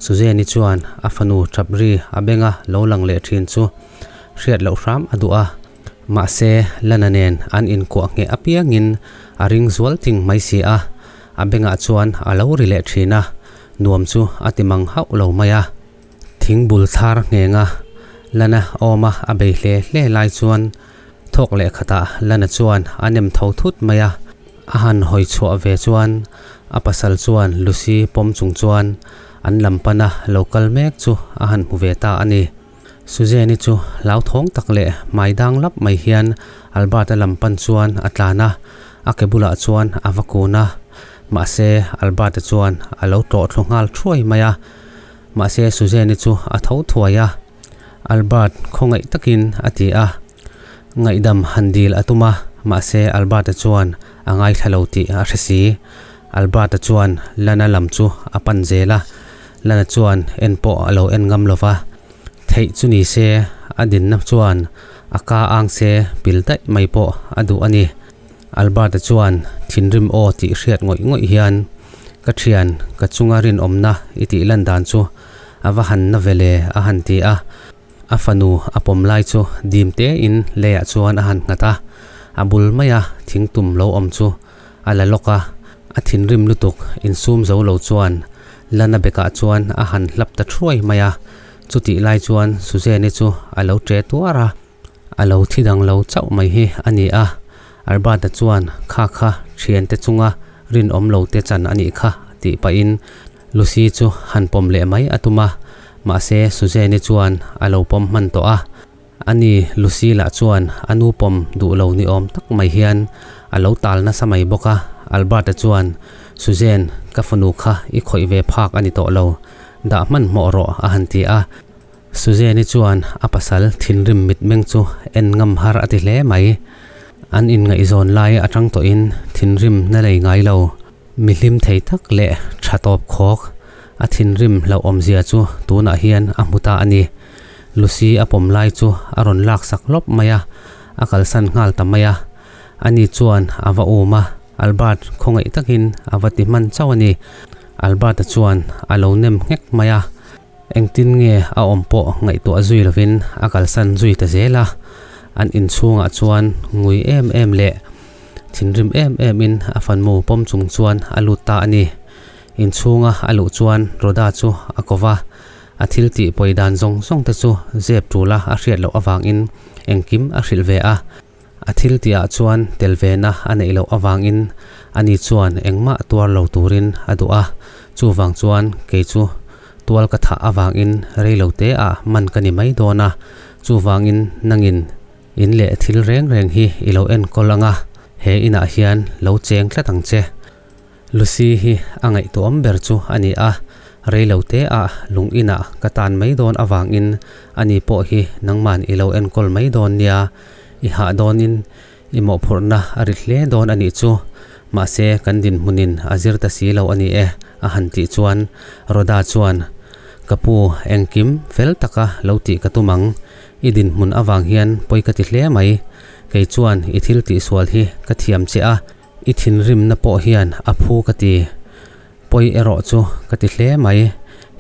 Suzanne-i chuan a fanu tap ri a benga lo lang leh thin chu hriat loh hram a duh a, mahse Lana nen an inkuah ngheh apiangin a ring zual ting mai si a, a bengah chuan a lo ri leh thin a, nuam chu a ti mang hauh lo mai a. Thing bul thar nghenga Lana awma a bei hle hle lai chuan thawk leh khatah Lana chuan a nem tho thut mai a, a han hawi chhuah ve chuan a pasal chuan Lucy pawm chung chuan an lam pana lo kal mek chu a han hmu ve ta a ni. Suzanne-i chu hlauthawng tak leh hmai dang lap mai hian Albert-a lam pan chuan a tlan a, a ke bulah chuan a va kun a. Mahse, Albert-a chuan a lo tlawh thlu nghal thuai mai a. Mahse, Suzanne-i chu a tho thuai a. Albert khawngaih takin a ti a. Ngaihdam han dil a tum a, mahse Albert-a chuan a ngaithla lo tih a hre si. Albert-a chuan Lana lam chu a pan zel a, Lana chuan en pawh a lo en ngam lo va. Theih chu ni se, a dinna chuan a ka ang se pil daih mai pawh a duh a ni. Albert-a chuan thinrim aw tih hriat ngawih ngawih hian, Ka thian, ka chunga rinawmna i tih lan dan chu a va han na ve le a han ti a. A fanu a pawm lai chu dim tein leiah chuan a han nghat a, a bul maia thingtum lo awm chu a la lawk a, a thinrim lutuk insum zo lo chuan Lana bekah chuan a han hlap ta thuai mai a. Chutih lai chuan Suzanne-i chu a lo ṭe tuar a, a lo thi dang lo chauh mai hi a ni a. Albert-a chuan, Kha kha, ṭhiante chunga rinawm lo te chan a nih kha, tih pahin Lucy chu han pawm leh mai a tum a, mahse Suzanne-i chuan a lo pawm hman tawh a. Ani Lucy lah chuan a nu pawm duh lo ni awm tak mai hian a lo tal nasa mai bawk a, Albert-a chuan, Suzanne, ka fanu kha i khawih ve phak a ni tawh lo, dah hmanhmawh rawh a han ti a. Suzanne-i chuan a pasal thinrim mitmeng chu en ngam har a ti hle mai. An inngaihzawn lai atang tawhin thinrim na lei ngai lo. Mi hlim thei tak leh tha tawp khawk a thinrim hlauhawmzia chu tunah hian a hmu ta a ni. Lucy a pawm lai chu a rawn laksak lawp mai a, a kalsan nghal ta mai a. Ani chuan a va um a, Albert khawngaih takin a va ti hman chauh a ni. Albert-a chuan a lo nem nghek mai a, engtin nge a awm pawh ngaihtuah zui lovin a kalsan zui ta zel a. An inchhungah chuan ngui em em leh thinrim em em in a fanmu pawm chung chuan a lut ta a ni. Inchhunga a luh chuan Rhoda chu a ko va, a thil tih pawi dan zawng zawng te chu zep tula a hriat loh avangin engkim a hrilh ve a. A thil tihah chuan tel vena a neih loh avangin ani chuan engmah tuar lo turin a duh a, chuvang chuan kei chu tual ka thah avangin reilote ah man ka ni mai dawn a, chuvangin nangin in leh thil reng reng hi i lo enkawl ang a, he inah hian lo cheng tlat ang che. Lucy hi a ngaihtuahawm ber chu a ni a, reilote ah lung inah ka tan mai dawn avangin ani pawh hi nangman i lo enkawl mai dawn nia, i hah dawnin i mawhphurhna a rit hle dawn a nih chu, mahse kan dinhmunin a zir ta si lo a ni e a han tih chuan Rhoda chuan Ka pu engkim fel taka lo tih ka tum ang, i dinhmun avang hian pawi ka ti hle mai, kei chuan i thil tihsual hi ka thiam che a, I thinrimna pawh hian a phu ka ti. Pawi erawh chu ka ti hle mai.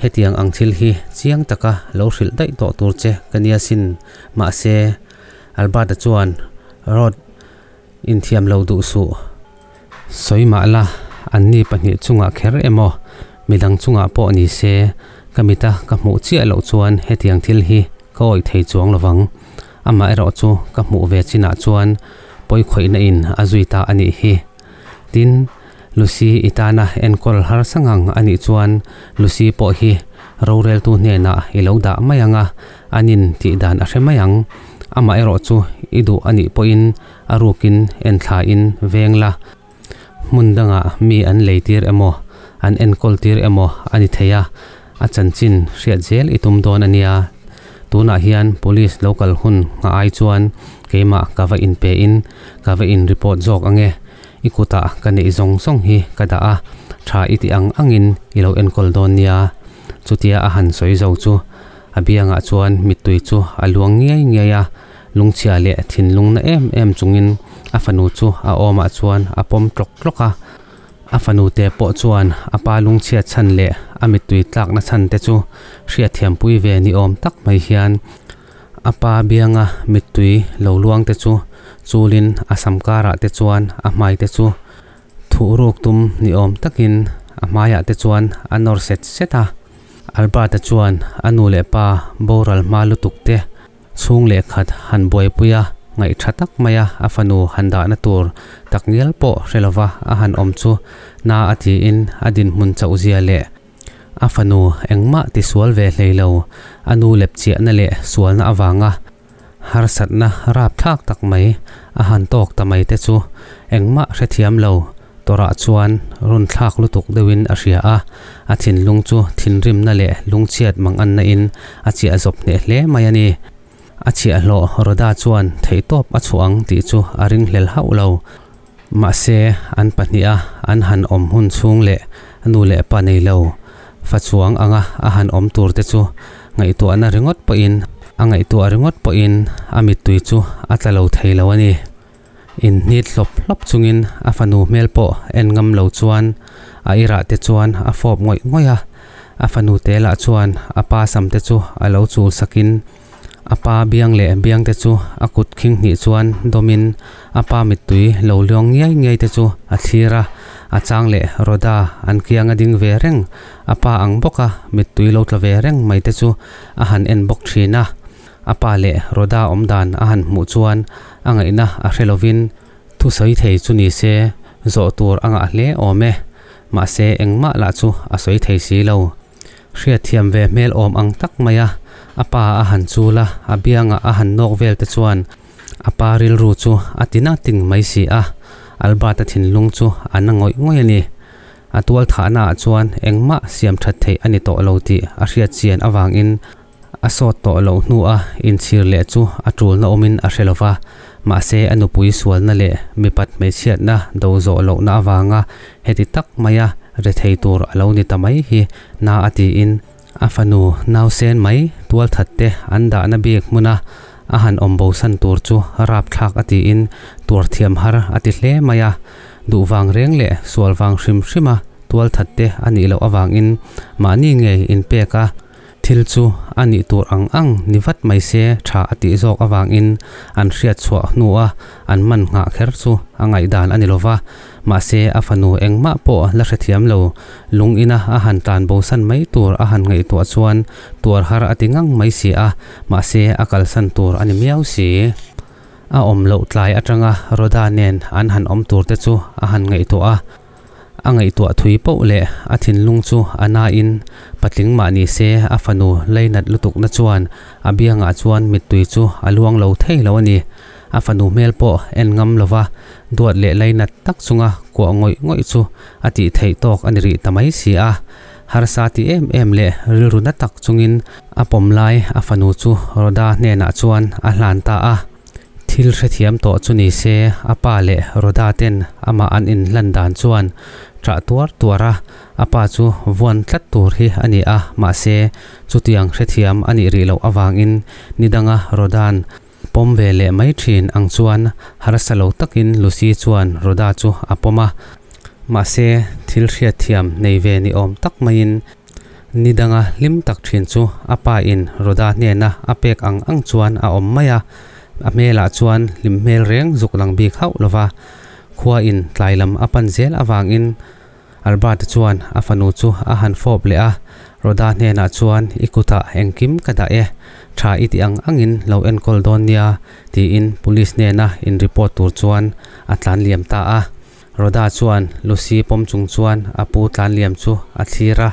Hetiang ang thil hi chiang taka lo hrilh daih tawh tur che ka nia sin. Mahse, Albert-a chuan Rod inthiam lo duh suh. Sawi mah la, anni pahnih chungah kher emaw, midang chungah pawh ni se, ka mita ka hmuh chiah loh chuan hetiang thil hi ka awih thei chuang lovang. Amaherawh chu ka hmuh ve chinah chuan pawikhawihna in a zui ta a nih hi. Tin, Lucy i tana enkawl harsa ngang a nih chuan Lucy pawh hi roreltu hnenah i lo dah mai ang a, an in tih dan a hre mai ang. Amaherawh chu i duh a nih pawhin a rukin enthla in veng la. Hmun dangah mi an lei tir emaw, an enkawl tir emaw a ni thei a, a chanchin hriat zel i tum dawn a nia. Tunah hian police lo kal hun nghah ai chuan keimah ka va inpe in ka va in report zawk ang e. I kutah ka neih zawng zawng hi ka dah a, tha i tih ang angin i lo enkawl dawn nia. Chutia a han sawi zo chu a biangah chuan mittui chu a luang ngiai ngiai a. Lungchhia leh thinlungna em em chungin a fanu chu a awmah chuan a pawm tlawk tlawk a. A fanu te pawh chuan a pa lungchhia chhan leh a mittui tlakna chhan te chu hriatthiampui ve ni awm tak mai hian a pa bianga mittui lo luang te chu chulin a sam karah te chuan a hmai te chu thuh ruk tum ni awm takin a hmaiah te chuan a nawr set set a. Albert-a chuan a nu leh pa boral hma lutuk te Chhung leh khat han buaipui a, ngaih tha tak maia a fanu han dahna tur takngial pawh hre lova a han awm chu na a tiin a dinhmun chauhzia leh a fanu engmah tisual ve hlei lo, a nu lepchiahna leh sualna avanga harsatna rapthlak tak mai a han tawk ta mai te chu engmah hrethiam lo Tawrah chuan rawn thlak lutuk deuhin a hria a, a thinlung chu thinrimna leh lungchhiat manganna in a chiah zawp hneh hle mai a ni. A chhiahhlawh Rhoda chuan theihtawp a chhuah ang tih chu a ringhlel hauh lo. Mahse, an pahniha an han awm hun chhung leh nu leh pa nei lo fa chuang anga a han awm tur te chu ngaihtuahna ringawt pawhin a ngaihtuah ringawt pawhin a mittui chu a tla lo thei lo a ni. Inhnit hlawp hlawp chungin a fanu hmel pawh en ngam lo chuan a irah te chuan a fawp ngawih ngawih a, a fanu te lah chuan a pa sam te chu a lo chul sakin a pa biang leh biang te chu a kut khing hnih chuan dawmin a pa mittui lo liang ngiai ngiai te chu a thlir a. A chang leh Rhoda an kianga ding ve reng, a pa ang bawka mittui lo tla ve reng mai te chu a han en bawk thin a. A pa leh Rhoda awm dan a han hmuh chuan a ngaihna a hre lovin thusawi thei chu ni se zawh tur a ngah hle awm e. Mahse engmah lah chu a sawi thei si lo. Hriatthiam ve hmel awm ang tak mai a, a pa a han chul a, a biangah a han nawk vel te chuan a pa rilru chu a ti na ting mai si a, Albert-a thinlung chu a na ngawih ngawih a ni. A tual thahna ah chuan engmah siam that theih a ni tawh lo tih a hriat chian avangin a sawt tawh loh hnu a inchhir leh chu a tulna awmin a hre lova, mahse a nupui sualna leh mipat hmeichhiatna do zawh lohna avanga heti tak maia rethei tur a lo ni ta mai hi na a tiin a fanu nausen mai tualthat te an dahna bik hmuna a han awm bosan tur chu rapthlak a tiin tuar thiam har a ti hle mai a, duh vang reng leh sual vang hrim hrima tualthat te a nih loh avangin mahni ngei inpek a. Thil chu a nih tur ang ang ni vat mai se tha a tih zawk avangin an hriat chhuah hnua an man nghah kher chu a ngaihdan a ni lova, mahse a fanu engmah pawh la hrethiam lo, lung ina a han tlan bosan mai tur a han ngaihtuah chuan tuar har a ti ngang mai si a, mahse a kalsan tur a ni miau si. A awm loh tlai atanga Rhoda nen an han awm tur te chu a han ngaihtuah a. A ngaihtuah thui poh leh a thinlung chu a nain patling mah ni se a fanu leinat lutukna chuan a biangah chuan mittui chu a luang lo thei lo a ni. A fanu hmel pawh en ngam lova duat leh leinat tak chunga kuah ngawih ngawih chu a tih theih tawk a ni rih ta mai si a. Harsa ti em em leh rilru na tak chungin a pawm lai a fanu chu Rhoda hnenah chuan a hlan ta a. Thil hrethiam tawh chu ni se, a pa leh Rhoda ten amah an inhlan dan chuan ṭah tuar tuar a, a pa chu vuan tlat tur hi a ni a, mahse, chutiang hrethiam a nih rih loh avangin ni danga Rhoda'n pawm ve leh mai ṭhin ang chuan harsa lo takin Lucy chuan Rhoda chu a pawm a, mahse, thil hriatthiam nei ve ni awm tak maiin Ni danga hlim tak thin chu a pa in Rhoda hnena a pek ang ang chuan a awm mai a, a hmelah chuan hlim hmel reng zuk lang bik hauh lova. Khua in tlai lam a pan zel avangin Albert-a chuan a fanu chu a han fawp leh a, Rhoda hnenah chuan i kutah engkim ka dah e, tha i ti ang angin lo enkawl dawn nia tiin police hnena in report tur chuan a tlan liam ta a. Rhoda chuan Lucy pawm chung chuan a pu tlanliam chu a thlir a,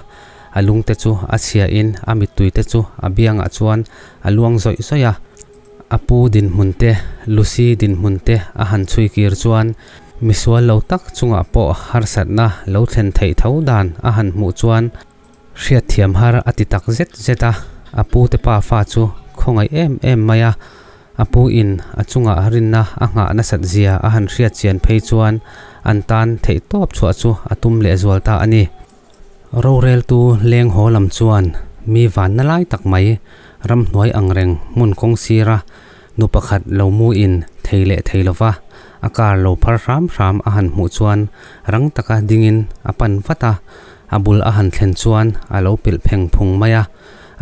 a lungte chu a chhiahin a mittui te chu a biangah chuan a luang zawih zawih a. A pu dinhmun te, Lucy dinhmun te a han chhui kir chuan misual lo tak chungah pawh harsatna lo thlen theih tho dan a han hmuh chuan Hriatthiam har a ti tak zet zet a, a pu te pa fa chu khawngaih em em mai a, a pu in a chungah rinna a nghah nasat zia a han hriat chian phei chuan an tan theih tawp chhuah chu a tum leh zual ta a ni. Roreltu leng haw lam chuan mi vanna lai tak mai ramhnuai ang reng hmun kawng sira nu pakhat lo mu in thei leh thei lova a car lo phar hram hram a han hmuh chuan rang taka dingin a pan vat a, A bul a han thlen chuan a lo pilh pheng phung mai a,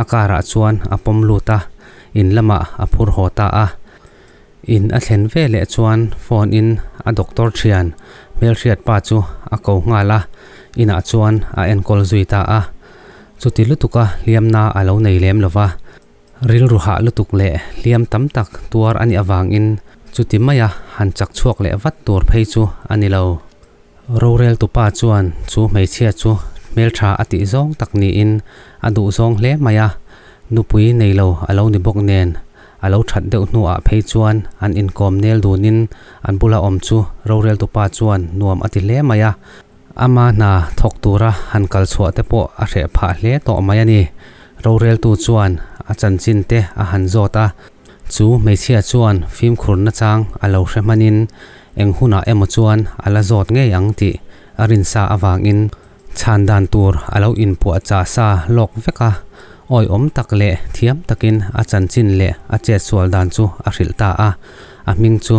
a car ah chuan a pawm lut a, in lamah a phur haw ta a. In a thlen ve leh chuan phone in a doctor thian hmelhriat pa chu a ko nghal a, inah chuan a enkawl zui ta a. Chuti lutuka hliamna a lo nei lem lova, rilru hah lutuk leh hliam tam tak tuar a nih avangin chuti maia han chak chhuak leh vat tur phei chu a ni lo. Roreltu pa chuan chu hmeichhia chu hmeltha a tih zawng tak niin a duh zawng hle mai a, nupui nei lo a lo ni bawk nen a lo that deuh hnuah phei chuan an inkawm nel dunin an bula awm chu roreltu pa chuan nuam a ti hle mai a, ama hna thawk tura han kal chhuah te pawh a hreh phah hle tawh mai a ni. Roreltu chuan a chanchin te a han zawt a. Chu hmeichhia chuan fimkhur nachang a lo hre hmanin eng hunah emaw chuan a la zawt ngei ang tih a rinsa avangin chhan dan tur a lo inpuah chah sa lawk vek a, awihawm tak leh thiam takin a chanchin leh a chetsual dan chu a hrilh ta a. A hming chu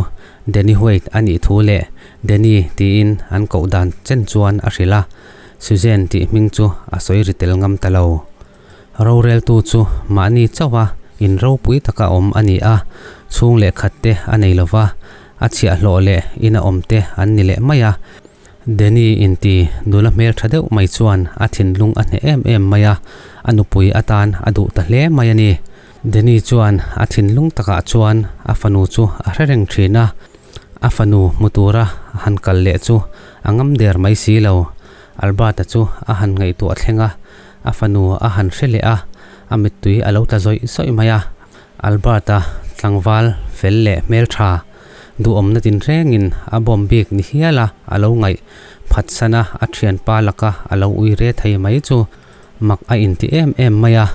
Danny Wade a nih thu leh Danny tiin an koh dan chen chuan a hrilh a, Suzanne tih hming chu a sawi ri tel ngam ta lo. Roreltu chu mahni chauha in ropui taka awm a ni a, chhung leh khat te a nei lova, a chhiahhlawh leh ina awm te an ni leh mai a. Danny inti nula hmeltha deuh mai chuan a thinlung a hneh em em mai a, a nupui atan a duh ta hle mai a ni. Danny chuan a thinlung takah chuan a fanu chu a hre reng thin a, a fanu hmu tura han kal leh chu a ngam der mai si lo. Albert-a chu a han ngaihtuah thleng a, a fanu a han hre leh a, a mittui a lo tla zawih zawih mai a. Albert-a tlangval fel leh hmeltha duhawmna tinrengin a bawm bik ni hial a, a lo ngaih phatsan a, a thianpa laka a lo ui re thei mai chu mak a inti em em mai a,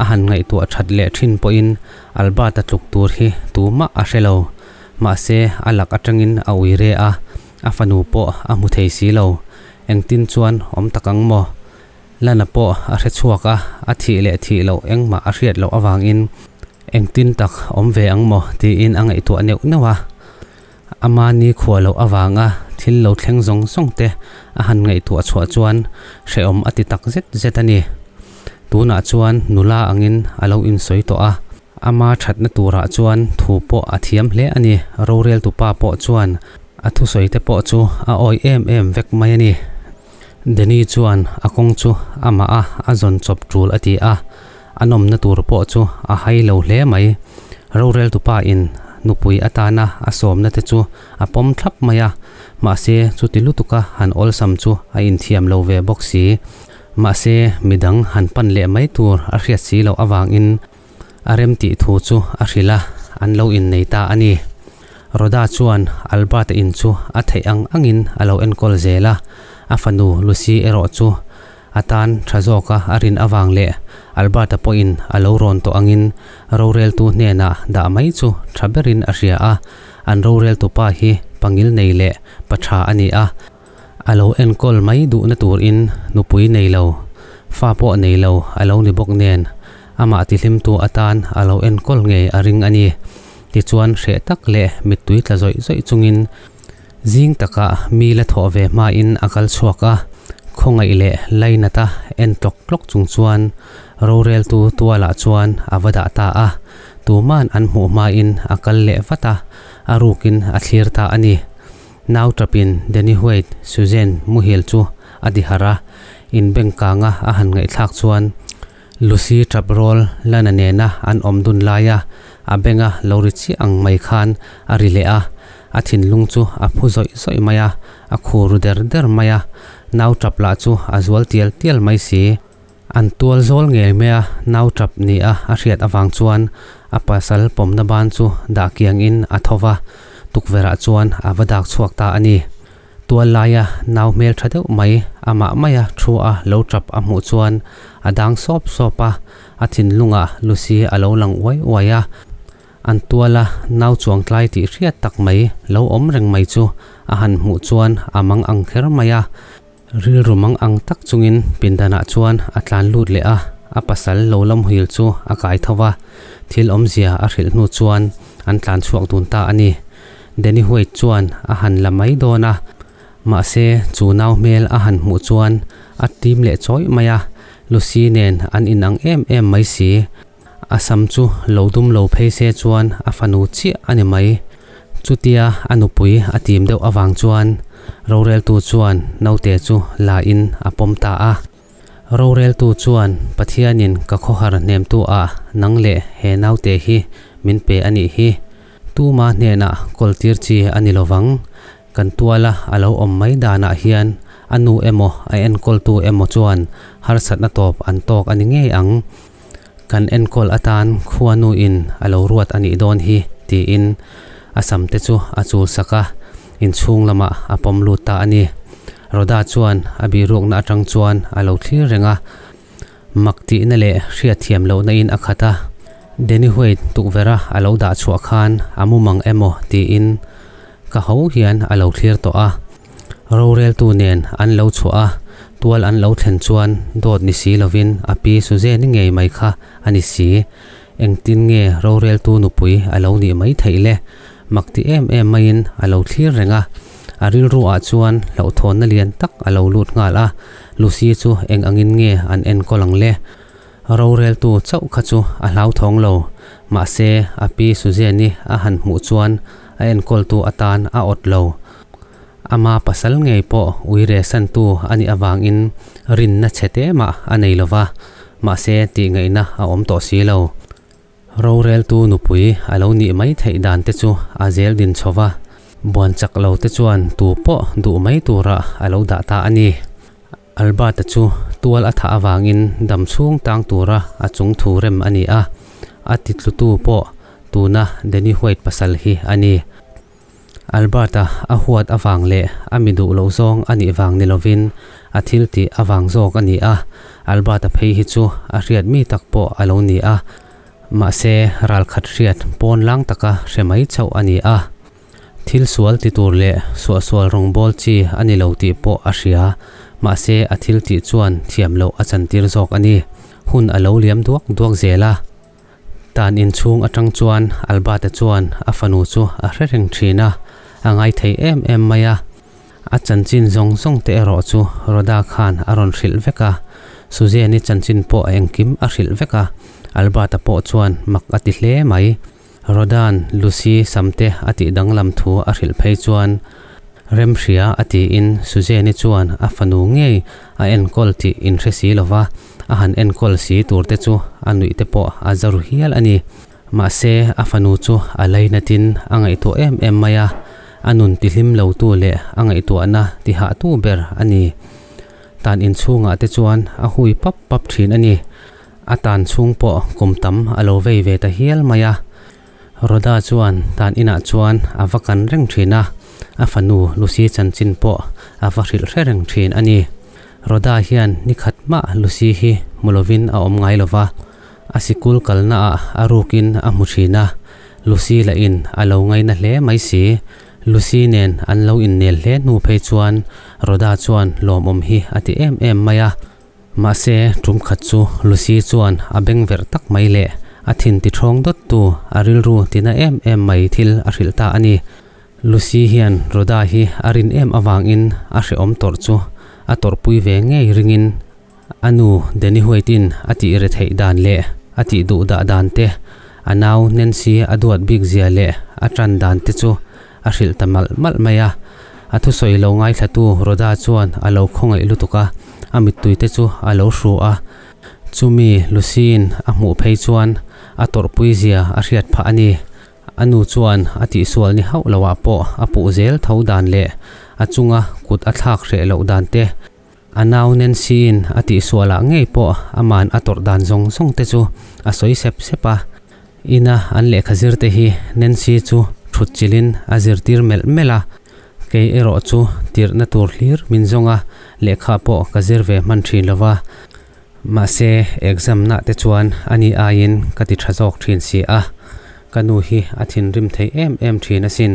a han ngaihtuah that leh thin pawhin Albert-a tluk tur hi tumah a hre lo. Mahse, a lak atangin a ui re a, a fanu pawh a hmu thei si lo. Engtin chuan awm tak ang maw? Lana pawh a hre chhuak a, a thih leh thih loh engmah a hriat loh avangin engtin tak awm ve ang maw tiin a ngaihtuah neuh neuh a. Ama ni khuah loh avanga thil lo thleng zawng zawng te a han ngaihtuah chhuah chuan hrehawm a ti tak zet zet a ni. Tunah chuan nula angin a lo insawi tawh a, ama thatna turah chuan thu pawh a thiam hle a ni. Roreltupa pawh chuan a thusawi te pawh chu a awih em em vek mai a ni. Danny chuan a kawng chu amah a a zawn chawp tul a ti a, a nawmna tur pawh chu a hai lo hle mai. Roreltupa in nupui atana a sawmna te chu a pawm thlap mai a, mahse chuti lutuka han awlsam chu a inthiam lo ve bawk si. Mahse midang han pan leh mai tur a hriat si loh avangin a remtih thu chu a hrilh a, an lo innei ta a ni. Rhoda chuan Albert-a in chu a theih ang angin a lo enkawl zel a, a fanu Lucy erawh chu a tan tha zawka a rin avang leh Albert-a pawhin a lo rawn tawh angin roreltu hnenah dah mai chu tha berin a hria a, an roreltu pa hi pangil nei leh pa tha a ni a. A lo enkawl mai duhna turin nupui nei lo, fa pawh nei lo a lo ni bawk nen, amah tihlimtu atan a lo enkawl ngei a ring a ni. Tichuan hreh tak leh mittui tla zawih zawih chungin zing takah mi la thawh ve hmain a kal chhuak a, khawngaih leh lainata en tlawk tlawk chung chuan roreltu tualah chuan a va dah ta a, tuman an hmuh hmain a kal leh vat a, a rukin a thlir ta a ni. Nau tapin Danny White, Suzanne muhil chu a ti harh a, inbeng kanga a han ngaihthlak chuan Lucy tap rawl Lana nena an awm dun laia a benga lo ri chiah ang mai khan a ri leh a, a thinlung chu a phu zawih zawih mai a, a khu ru der der mai a, nau tap lah chu a zual tial tial mai si. An tual zawl ngei mai a, nau tap ni a a hriat avang chuan a pasal pawmna ban chu dah kiang in a tho va, tukverh ah chuan a va dak chhuak ta a ni. Tual laia nau hmel tha deuh mai amah maia thu a lo tap a hmuh chuan a dang sawp sawp a, a thinlungah Lucy a lo lang uai uai a. An tuala nau chuang tlai tih hriat tak mai lo awm reng mai chu a han hmuh chuan a mang ang kher mai a. Rilru mang ang tak chungin pindanah chuan a tlan lut leh a, a pasal lo lam huil chu a kai tho va, thil awmzia a hrilh hnu chuan an tlan chhuak dun ta a ni. Danny White chuan a han la mai dawn a, mahse chu nau hmel a han hmuh chuan a tim leh chawih mai a, Lucy nen an inang em em mai si. A sam chu lo dum lo phei se chuan a fanu chiah a ni mai. Chutia a nupui a tim deuh avang chuan roreltu chuan naute chu la in a pawm ta a. Roreltu chuan Pathianin ka khawhar hnemtu ah nang leh he naute hi min pe a nih hi. Tuma hnenah kawltir chi a ni lovang. Kan tuala a lo awm mai danah hian a nu emaw a enkawltu emaw chuan harsatna tawp an tawk a ni ngei ang. Kan enkawl atan khuanu in a lo ruat a nih dawn hi tiin a sam te chu a chul sak a, inchhung lamah a pawm lut ta a ni. Rhoda chuan a bihrukna atang chuan a lo thlir reng a, mak tihna leh hriatthiam lohna in a khat a. Danny White tukverh a a lo dah chhuah khan a mumang emaw tiin ka ho hian a lo thlir tawh a. Roreltu nen an lo chhuah a, tual an lo thlen chuan dawt ni si lovin a pi Suzanne ngei mai kha a ni si. Engtin nge roreltu nupui a lo nih mai theih le? Mak ti em em maiin a lo thlir reng a, a rilru ah chuan hlauhthawnna lian tak a lo lut nghal a, Lucy chu eng angin nge an enkawl ang le? Roreltu chauh kha chu a hlauthawng lo, mahse a pi Suzanne-i a han hmuh chuan a enkawltu atan a awt lo. Ama pasal ngei pawh uire santu a nih avangin rinna chhe te mah a nei lo va, mahse tih ngaihna a awm tawh si lo. Roreltu nupui a lo nih mai theih dan te chu a zel din chho va, buan chak lo te chuan tu pawh duh mai turah a lo dah ta a ni. Albert-a chu tual a thah avangin dam chhung tang tura a chung thu rem a ni a, a titlutu pawh tuna Danny White pasal hi a ni. Albert-a a huat avang leh a mi duh loh zawng a nih vang ni lovin a thil tih avang zawk a ni a, Albert-a phei hi chu a hriat mi tak pawh a lo ni a, mahse ralkhat hriat pawn lang taka hre mai chauh a ni a. Thil sual ti tur leh suahsual rawngbâwl chi a ni lo tih pawh a hria, mahse a thil tih chuan thiam loh a chantir zawk a ni. Hun a lo liam duak duak zel a. Tan inchhung atang chuan Albert-a chuan a fanu chu a hre reng thin a, a ngai thei em em mai a. A chanchin zawng zawng te erawh chu Rhoda khan a rawn hrilh vek a, Suzanne-i chanchin pawh engkim a hrilh vek a, Albert-a pawh chuan mak a ti hle mai. Rhoda'n Lucy samte a tih danglam thu a hrilh phei chuan Remhria a tiin Suzanne-i chuan a fanu ngei a enkawl tih inhre si lova a han enkawl si tur te chu a nuih te pawh a za ru hial a ni. Mahse a fanu chu a lainatin a ngaihtuah em em mai a, a nun tihlim lotu leh a ngaihtuahna tihahtu ber a ni. Tan inchhungah te chuan a hui pap pap thin a ni. A tan chhung pawh kum tam a lo vei ve ta hial mai a. Rhoda chuan tan inah chuan a va kan reng thin a, a fanu Lucy chanchin pawh a va hrilh hre reng thin a ni. Rhoda hian ni khat mah Lucy hi hmu lovin a awm ngai lova, a sikul kalnaah a rukin a hmu thin a, Lucy lahin a lo ngaina hle mai si. Lucy nen an lo innel hle hnu phei chuan Rhoda chuan lawmawm hi a ti em em mai a. Mahse, tum khat chu Lucy chuan a beng verh tak mai leh a thin ti ṭhawng dawttu a rilru tina em em mai thil a hrilh ta a ni. Lucy hian Rhoda hi a rin em avangin a hrehawm tawrh chu a tawrhpui ve ngei ringin a nu Danny White-in a tih re theih dan leh a tih duh dah dan te, a nau Nancy a duat bik zia leh a ṭan dan te chu a hrilh ta malh malh mai a. A thusawi lo ngaithlatu Rhoda chuan a lo khawngaih lutuk a, a mittui te chu a lo hru a. Chumi Lucy-in a hmuh phei chuan a tawrhpui zia a hriat phah a ni. A nu chuan a tihsual ni hauh loah pawh a puh zel tho dan leh a chunga kut a thlak hreh loh dan te, a nau Nancy-in a tihsualah ngei pawh aman a tawrh dan zawng zawng te chu a sawi sep sep a. Ina an lehkha zir te hi Nancy chu thut chilhin a zirtir melh melh a, kei erawh chu tirhna tur hlir min zawng a, lehkha pawh ka zir ve hman thin lo va. Mahse, exam nah te chuan ani aiin ka ti tha zawk thin si a, ka nu hi a thinrim thei em em thin asin.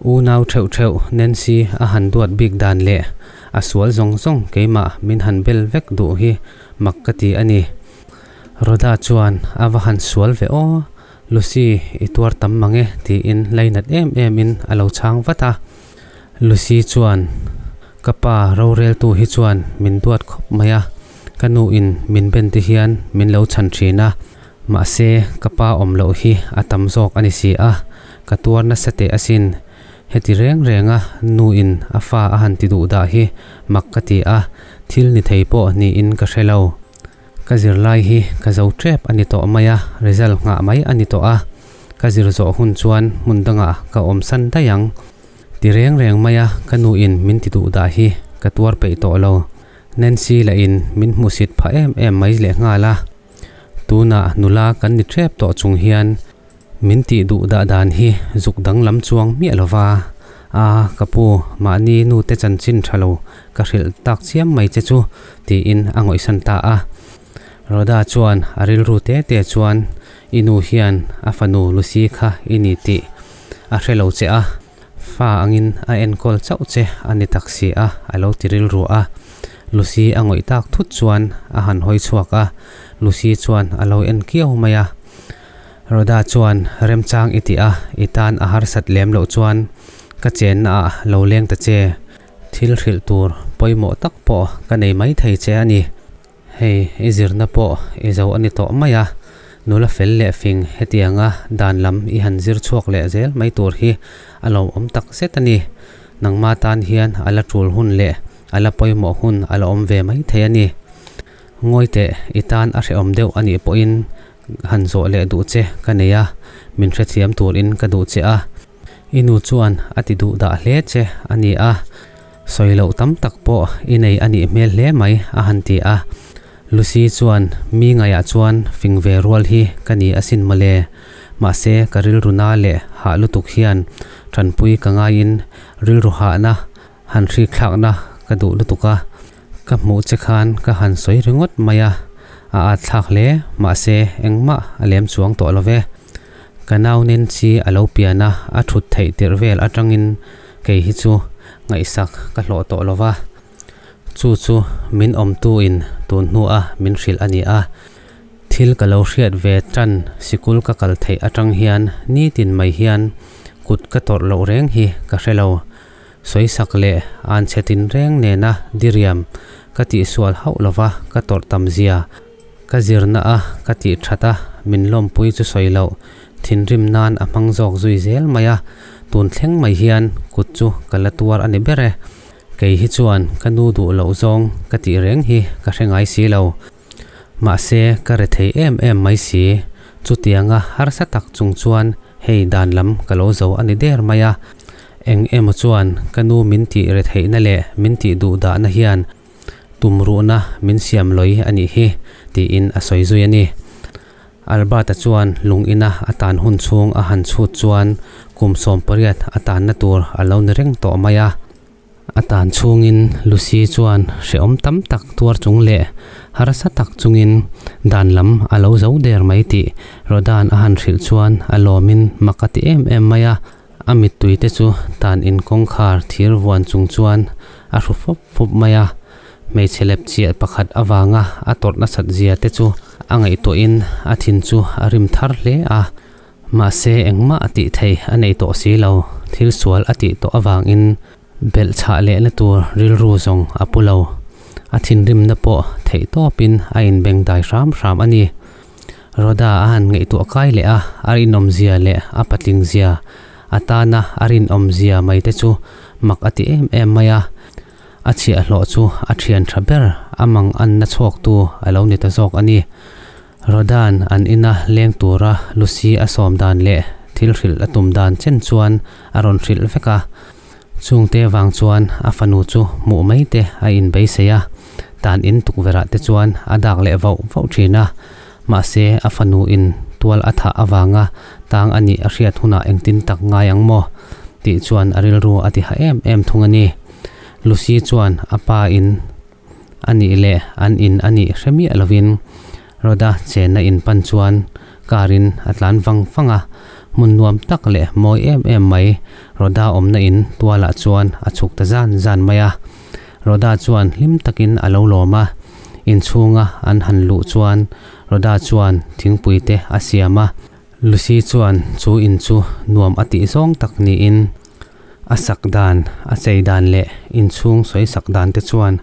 Unau theuh theuh Nancy a han duat bik dan leh a sual zawng zawng keimah min han bel vek duh hi mak ka ti a ni. Rhoda chuan a va han sual ve aw, Lucy i tuar tam mang e tiin lainat em em in a lo chhang vat a. Lucy chuan ka pa roreltu hi chuan min duat khawp mai a, ka nu in min ben te hian min lo chhan thin a, mahse ka pa awm loh hi a tam zawk a ni si a, ka tuar nasa teh asin. Heti reng reng a nu in a fa a han ti duh dah hi mak ka ti a, thil ni thei pawh niin ka hre lo. Ka zirlai hi ka zo tep a ni tawh mai a, result nghah mai a ni tawh a, ka zir zawh hun chuan hmun dangah ka awm san daih ang. Ti reng reng mai a ka nu in min ti duh dah hi ka tuar peih tawh lo. Nancy lah in min hmuhsit phah em em mai leh nghal a. Tunah nula kan ni tep tawh chung hian Min tih duh dah dan hi zuk danglam chuang miah lo va, A, ka pu, mahni nute chanchin tha lo ka hrilh tak chiam mai che chu, tiin a ngawihsan ta a. Rhoda chuan a rilru te te chuan, I nu hian a fanu Lucy kha i ni tih a hre lo che a, fa angin a enkawl chauh che a ni tak si a, a lo ti rilru a. Lucy a ngawih tak thut chuan a han hawi chhuak a, Lucy chuan a lo en kiau mai a. Rhoda chuan remchang i tih a, i tan a harsat lem loh chuan ka chenna ah lo leng ta che, thil hrilh tur pawimawh tak pawh ka nei mai thei che a ni. Hei i zirna pawh i zo a ni tawh mai a, nula fel leh fing hetianga dan lam i han zir chhuak leh zel mai tur hi a lawmawm tak zet a ni. Nangma tan hian a la tul hun leh a la pawimawh hun a la awm ve mai thei a ni. Ngawi teh, i tan a hrehawm deuh a nih pawhin han zawh leh duh che ka nei a, min hrethiam turin ka duh che a. I nu chuan a ti duh dah hle che a ni a, sawi loh tam tak pawh i nei a nih hmel hle mai a han ti a. Lucy chuan mi ngaiah chuan fing ve rual hi ka ni asin mawle, mahse ka rilru na leh hah lutuk hian tanpui ka ngaiin rilru hahna han hrikthlakna ka duh lutuk a, ka hmuh che khan ka han sawi ringawt mai a, a at thlak hle, mahse engmah a lem chuang tawh lo ve. Ka nau Nancy a lo pian a, a thut theih tirh vel atangin kei hi chu ngaihsak ka hlawh tawh lo va, chu chu min awmtuin tun hnua min hrilh a ni a. Thil ka lo hriat ve tan sikul ka kal theih atang hian nitin mai hian kut ka tawrh loh reng hi ka hre lo. Sawisak leh an chhe tinreng nena diriam ka tihsual hauh lova ka tawrh tam zia ka zirna a ka tih that a min lawmpui chu sawi loh thinrim nan a hmang zawk zui zel mai a, tun thleng mai hian kut chu ka la tuar a ni ber e. Kei hi chuan ka nu duh loh zawng ka tih reng hi ka hre ngai si lo. Mahse ka rethei em em mai si, chutianga harsa tak chung chuan hei dan lam ka lo zo a ni der mai a. Eng emaw chuan ka nu min tih retheihna leh min tih duh dahna hian tumruhna min siam lawi a nih hi tiin a sawi zui a ni. Albert-a chuan lung ina a tan hun chhung a han chhut chuan kum 18 a tanna tur a lo ni reng tawh mai a. A tan chhungin Lucy chuan hrehawm tam tak tuar chung leh harsa tak chungin dan lam a lo zo der mai tih Rodan a han hrilh chuan a lawmin mak a ti em em mai a. A mittui te chu tan in kawngkhar thir vuan chung chuan a hru fup fup mai a. Hmeichhe lep chiah pakhat avanga a tawrh nasat zia te chu a ngaihtuahin a thin chu a rim thar hle a. Mahse engmah a tih thei a nei tawh si lo, thil sual a tih tawh avangin belh chhah lehna tur rilru zawng a pu lo. A thinrimna pawh theih tawpin a inbeng dai hram hram a ni. Rhoda a han ngaihtuah kai leh a, a rinawmzia leh a patlingzia, a tana a rinawmzia mai te chu mak a ti em em mai a. A chhiahhlawh chu a thian tha ber a mang anna chhuaktu a lo ni ta zawk a ni. Rodan an ina leng tura Lucy a sawm dan leh thil hrilh a tum dan chen chuan a rawn hrilh vek a. Chungte vang chuan a fanu chu hmuh mai te a inbeisei a, tan in tukverh ah te chuan a dak leh vauh vauh thin a. Mahse a fanu in tual a thah avanga tang a nih a hriat hunah engtin tak ngai ang maw? tih chuan a rilru a ti ha em em thung a ni. Lucy chuan a pa in. A nih leh an in a nih hre miah lovin Rhoda chenna in pan chuan car in a tlan vang vang a, hmun nuam tak leh mawi em em mai Rhoda awmna in tualah chuan a chhuk ta zan zan mai a. Rhoda chuan hlim takin a lo lawm a, inchhunga an han luh chuan Rhoda chuan thingpui te a siam a, Lucy chuan chu in chu nuam a tih zawng tak niin A sak dan, a chei dan leh inchhung sawi sak dan te chuan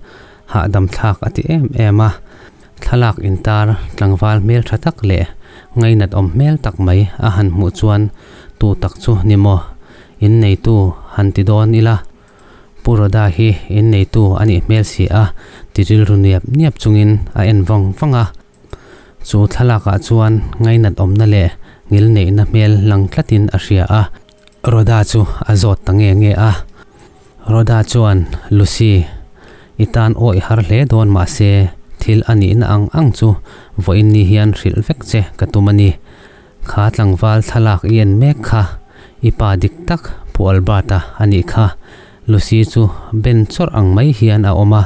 hahdam thlak a ti em em a. Thlalak intar tlangval hmel tha tak leh ngainat awm hmel tak mai a han hmuh chuan tu tak chu ni maw? Inneitu han ti dawn ila. Pu Roda hi inneitu a nih hmel si a ti rilru niap niap chungin a en vawng vawng a. Chu thlalakah chuan ngainat awmna leh ngilneihna hmel lang tlatin a hria a, Rhoda chu a zawt ta nge nge a. Rhoda chuan, Lucy, i tan awih har hle dawn mahse thil a nihna ang ang chu vawiin ni hian hrilh vek che ka tum a ni. Kha tlangval thlalak i en mek kha, i pa dik tak Pu Albert-a a nih kha. Lucy chu ben chawrh ang mai hian a awm a,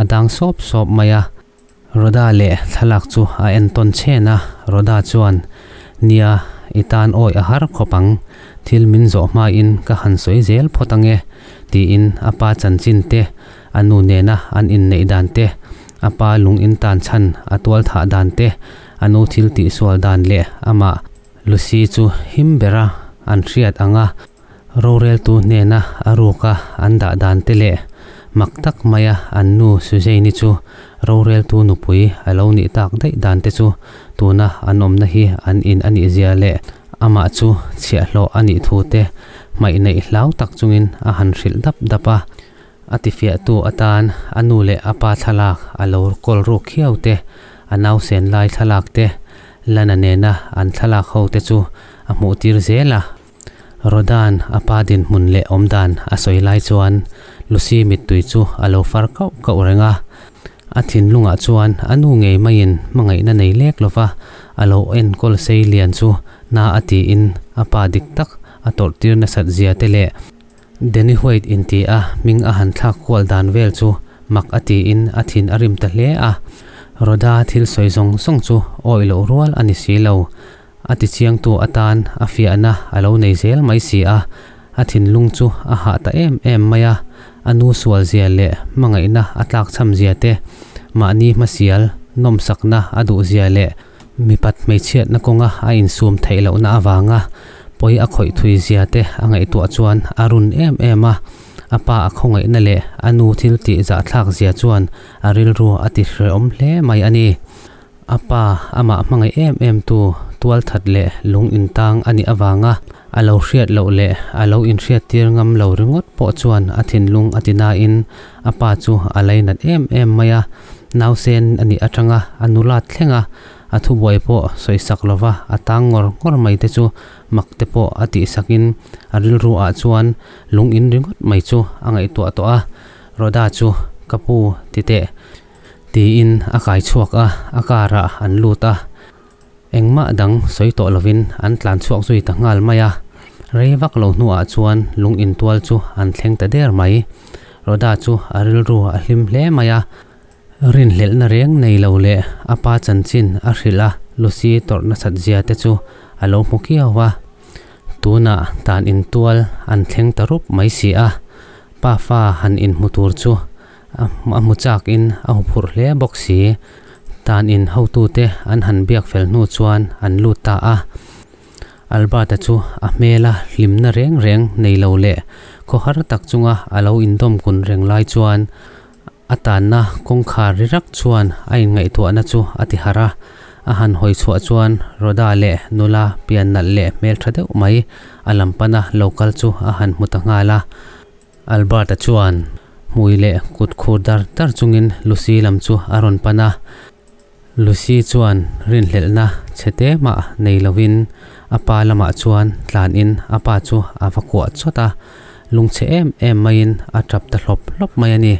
a dang sawp sawp mai a. Rhoda leh thlalak chu a entawn chhen a, Rhoda chuan, Nia, i tan awih a har khawp ang, thil min zawh hmain ka han sawi zel phawt ang e, tiin a pa chanchin te, a nu nena an inneih dan te, a pa lung in tan chhan a tual thah dan te, a nu thil tihsual dan leh amah Lucy chu him bera an hriat ang a. Roreltu hnena a ruka an dah dan te leh mak tak maia an nu Suzanne-i chu roreltu nupui a lo nih tak daih dan te chu tuna an awmna hi an in a nih zia leh amah chu chhiahhlawh a nih thu te, hmaih neih hlau tak chungin a han hrilh dap dap a. A tifiahtu atan a nu leh a pa thlalak a lo kawl ruk khiau te, a nausen lai thlalak te, Lana nena an thlalak ho te chu a hmuh tir zel a. Rodan a pa dinhmun leh awmdan a sawi lai chuan Lucy mittui chu a lo far kauh kauh reng a. A thinlungah chuan a nu ngei maiin hmangaihna nei lek lova a lo enkawl sei lian chu na a tiin a pa dik tak a tawrh tir nasat zia te leh Danny White inti a hming a han thlak kual dan vel chu mak a tiin a thin a rim ta hle a. Rhoda thil sawi zawng zawng chu awih loh rual a ni si lo. A tichiangtu atan a fiahna a lo nei zel mai si a, a thinlung chu a hah ta em em mai a, a nu sual zia leh hmangaihna a tlakchham zia te, mahni hmasial nawmsakna a duh zia leh mipat hmeichhiatna kawnga a insum theih lohna avanga pawi a khawih thui zia te a ngaihtuah chuan a run em em a, a pa a khawngaihna leh a nu thil tih zahthlak zia chuan a rilru a ti hrehawm hle mai a ni. A pa amah hmangaih em em tu tualthat leh lung intang a nih avanga a lo hriat loh leh a lo inhriattir ngam lo ringawt pawh chuan a thinlung a ti nain a pa chu a lainat em em mai a, nausen a nih atanga a nulat thleng a, a thubuai pawh sawisak lova a tang ngawr ngawr mai te chu mak te pawh a tihsakin a rilru ah chuan lung in ringawt mai chu a ngaihtuah tawh a, Rhoda chu ka pu ti teh. Tiin a kai chhuak a, a car ah an lut a, engmah dang sawi tawh lovin an tlan chhuak zui ta nghal mai a. Rei vak lo hnuah chuan lung intual chu an thleng ta der mai. Rhoda chu a rilru a hlim hle mai a, rinhlelhna reng nei lo leh a pa chanchin a hrilh a, Lucy tawrh nasat zia te chu a lo hmu kiau a. Tunah tan intual an thleng ta rup mai si a, pa fa han inhmu tur chu A hmu chakin a huphurh hle bawk si. Tan in hotute an han biak fel hnu chuan an lut ta a. Albert-a chu a hmela hlimna reng reng nei lo leh khawhar tak chunga a lo indawm kun reng lai chuan a tanna kawngkhar ri rak chuan a inngaihtuahna chu a ti harh a. A han hawi chhuah chuan Rhoda leh nula pian nalh leh hmeltha deuh mai a lam pana lo kal chu a han hmu ta nghal a. Albert-a chuan hmui leh kut khur dar dar chungin Lucy lam chu a rawn pan a. Lucy chuan rinhlelhna chhe te mah nei lovin a pa lamah chuan tlanin a pa chu a va kuah chawt a, lungchhe em em maiin a tap ta hlawp hlawp mai a ni.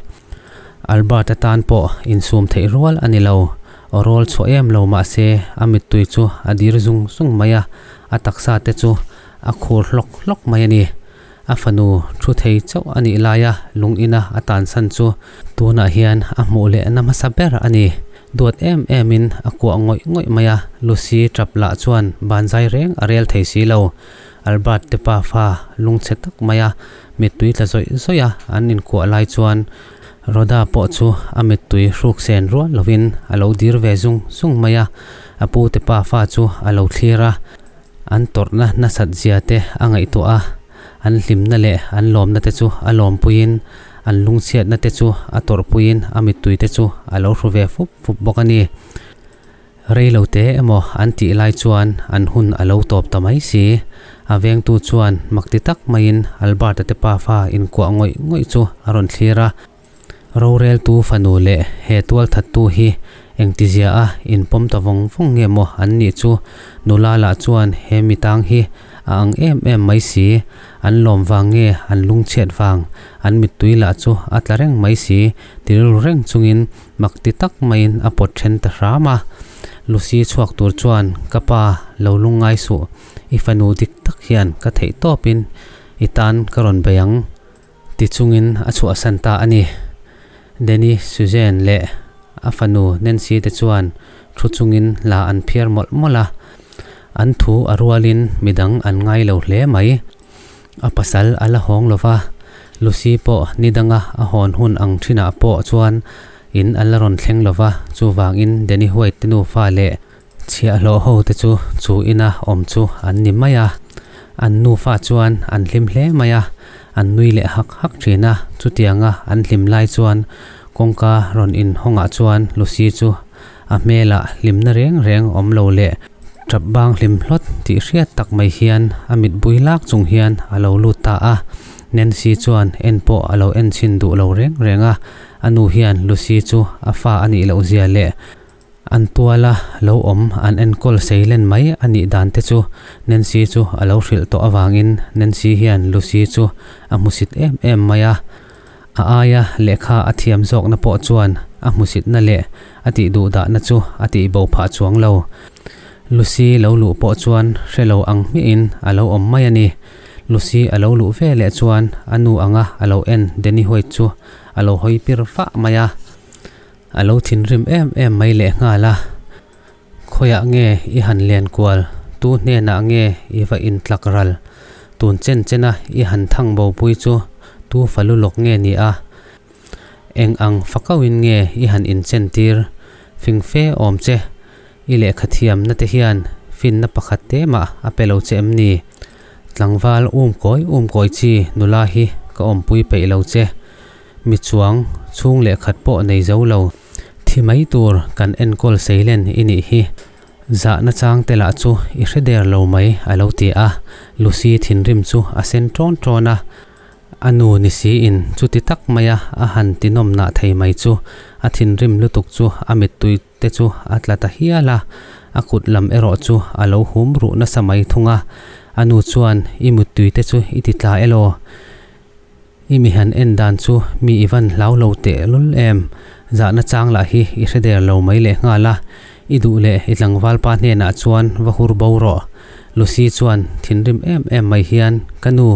Albert-a tan pawh insum theih rual a ni lo. Aw rawl chhuah em lo mah se a mittui chu a dir zung zung mai a, a taksa te chu a khur hlawk hlawk mai a ni. A fanu thu thei chauh a nih laia lung ina a tansan chu tunah hian a hmuh leh na hmasa ber a ni. Duat em emin a kuah ngawih ngawih mai a, Lucy tap lah chuan banzai reng a rel thei si lo. Albert te pa fa lungchhe tak maia mittui tla zawih zawih a an inkuah lai chuan Rhoda pawh chu a mittui hruk sen rual lovin a lo dir ve zung zung mai a, a pu te pa fa chu a lo thlir a. An tawrhna nasat zia te a ngaihtuah a, an hlimna leh an lawmna te chu a lawmpuiin, an lungchhiatna te chu a tawrhpuiin a mittui te chu a lo hru ve fup fup bawk a ni. Rei lo te emaw an tih lai chuan an hun a lo tawp ta mai si. A vengtu chuan makti tak maiin Albert-a te pafa inkuah ngawih ngawih chu a rawn thlir a. Roreltu fanu leh he tualthattu hi engtizia a inpawm ta vawng vawng nge maw an nih chu? Nula lah chuan he mi tang hi a ang em em mai si, an lawm vang nge an lungchhiat vang, an mittui lah chu a tla reng mai si ti rilru reng chungin mak ti tak maiin a pawt then ta hram a. Lucy chhuak tur chuan ka pa lo lungngai suh, i fanu dik tak hian ka theih tawpin i tan ka rawn bei ang. Ti chungin a chhuahsan ta a ni. Danny Suzanne leh a fanu Nancy te chuan thu chungin hla an phiar mawlh mawlh a, an thu a rualin midang an ngai lo hle mai. A pasal a la hawng lo va, Lucy pawh ni danga a hawn hun ang thinah pawh chuan in a la rawn thleng lo va, chuvangin Danny White te nufa leh Chhiahhlawh ho te chu chu ina awm chu an ni mai a, an nufa chuan an hlim hle mai a, an nui leh hak hak thin a, chutianga an hlim lai chuan kawngka rawn inhawngah chuan Lucy chu a hmelah hlimna reng reng awm lo leh. Tap bang hlim hlawt tih hriat tak mai hian a mit bui lak chung hian a lo lut ta a. Nancy chuan en pawh a lo en chhin duh lo reng reng a, a nu hian Lucy chu a fa a nih loh zia leh an tuala lo awm an enkawl sei len mai a nih dan te chu Nancy chu a lo hrilh tawh avangin Nancy hian Lucy chu a hmusit em em mai a. A aia lehkha a thiam zawkna pawh chuan a hmusitna leh a tih duhdahna chu a tih bo phah chuang lo. Lucy lo luh pawh chuan hre lo ang hmiahin a lo awm mai a ni. Lucy a lo luh ve leh chuan a nu anga a lo en Danny White chu a lo hawi pir fah mai a. A lo thinrim em em mai lehnghal a. Khawiah nge i han len kual? Tu hnenah nge i va intlak ral? Tun chen chena i han thang bopui chu tu falu lawk nge ni a? Eng ang fakauhin nge i han inchentir? Fing fe awm che, i lehkha thiamna te hian finna pakhat te mah a pe lo che em ni? Tlangval um kawi um kawi chi nula hi ka awmpui peih lo che. Mi chuang chhung lehkhat pawh nei zo lo. Thi mai tur kan enkawl seilen i nih hi. Zahna chang te lah chu i hre der lo mai a lo ti a. Lucy thinrim chu a sen ṭawn ṭawn a. A nu ni siin chuti tak maia a han ti nawm nah thei mai chu a thinrim lutuk chu a mittui te chu a tla ta hial a. A kut lam erawh chu a lo hum ruh nasa mai thung a. A nu chuan i mittui te chu i ti tla elaw? I mi han en dan chu mi i van hlau lo teh lul em? Zahna chang lah hi i hre der lo mai leh nghal a, i duh leh i tlangval pa hnenah chuan va hur bo rawh. Lucy chuan thinrim em em mai hian, Ka nu,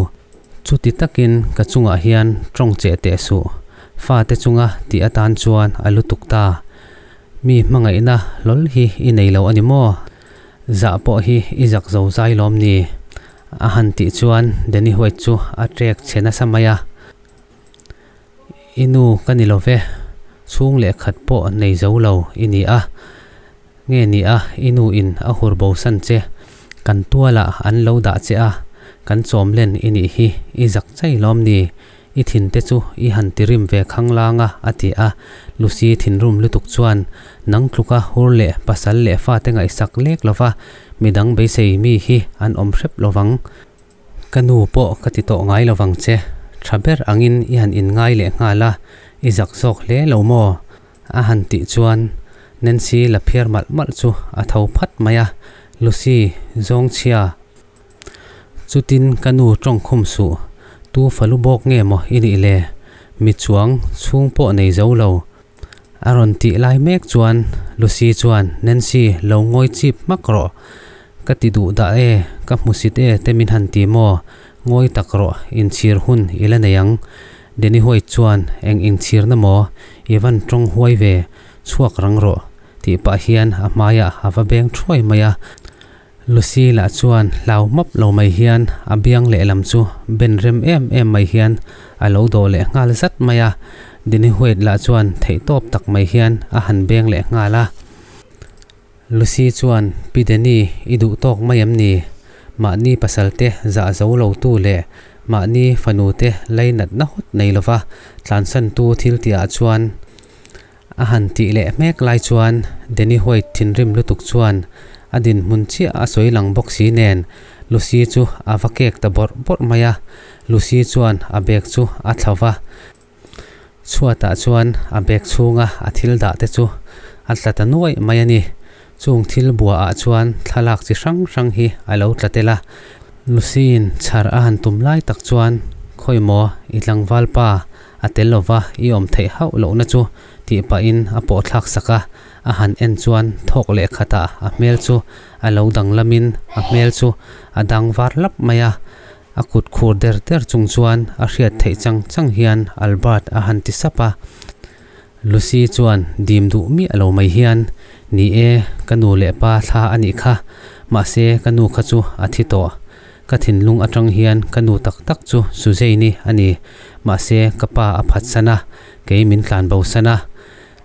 chuti takin ka chungah hian tawng cheh teh suh. Fate chunga tih atan chuan a lutuk ta. Mi hmangaihna hlawl hi i nei lo a ni maw? Zah pawh hi i zak zo zai lawm ni? A han tih chuan Danny White chu a trek chhe nasa mai a, I nu ka ni lo ve, chhung leh khat pawh nei zo lo i ni a, nge ni a i nu in a hur bo san che, kan tualah an lo dah che a, kan chawm len i nih hi, i zak chai lawm ni, i thin te chu i han ti rim ve khang lang a a ti a, Lucy thinrum lutuk chuan nang tluka hur leh pasal leh fate ngaihsak lek lova Midang beisei mi hi an awm hrep lovang. Ka nu pawh ka ti tawh ngai lovang che. Tha ber angin i han inngai leh nghal a, i zak zawk hle lo maw? A han tih chuan Nancy la phiar malh malh chu a tho phat mai a, Lucy, zawngchhia. Chutin ka nu tawngkhum suh, tu falu bawk nge maw i nih le? Mi chuang chhung pawh nei zo lo. A rawn tih lai mek chuan Lucy chuan, Nancy, lo ngawi chip hmak rawh. Ka ti duh dah e, ka hmusit e te min han ti maw? Ngawi tak rawh, inchhir hun i la nei ang. Danny White chuan, Eng inchhirna maw? I van tawng huai ve, chhuak rang rawh, tih pah hian a hmaiah a va beng thuai mai a. Lucy lah chuan hlau map lo mai hian a biang lehlam chu ben rem em em mai hian a lo dawh leh nghal zat mai a, Danny White lah chuan theihtawp tak mai hian a han beng leh nghal a. Lucy chuan, Pi Danny, i duh tawk mai em ni? Mahni pasal te zah zo lo tu leh mahni fanu te lainatna hawt nei lova tlansantu thil tihah chuan A han tih leh hmek lai chuan Danny White thinrim lutuk chuan a dinhmun chiah a sawi lang bawk si nen Lucy chu a va kek ta bawrh bawrh mai a, Lucy chuan a bag chu a thlo va, chhuatah chuan a bag chhunga a thil dah te chu a tla ta nuaih mai a ni. Chung thil buaah chuan thlalak chi hrang hrang hi a lo tla tel a, Lucy-in chhar a han tum lai tak chuan Khawi maw i tlangval pa a tel lova i awm theih hauh lohna chu tih pahin a pawh thlak sak a, a han en chuan thawk leh khatah a hmel chu a lo danglamin a hmel chu a dang var lap mai a, a kut khur der der chung chuan a hriat theih chang chang hian Albert a han ti sap a. Lucy chuan dim duh miah lo mai hian, Ni e, ka nu leh pa thla a nih kha, mahse ka nu kha chu a thi tawh. Ka thinlung atang hian ka nu tak tak chu Suzanne-i a ni, mahse ka pa a phatsan a, kei min tlan bosan a,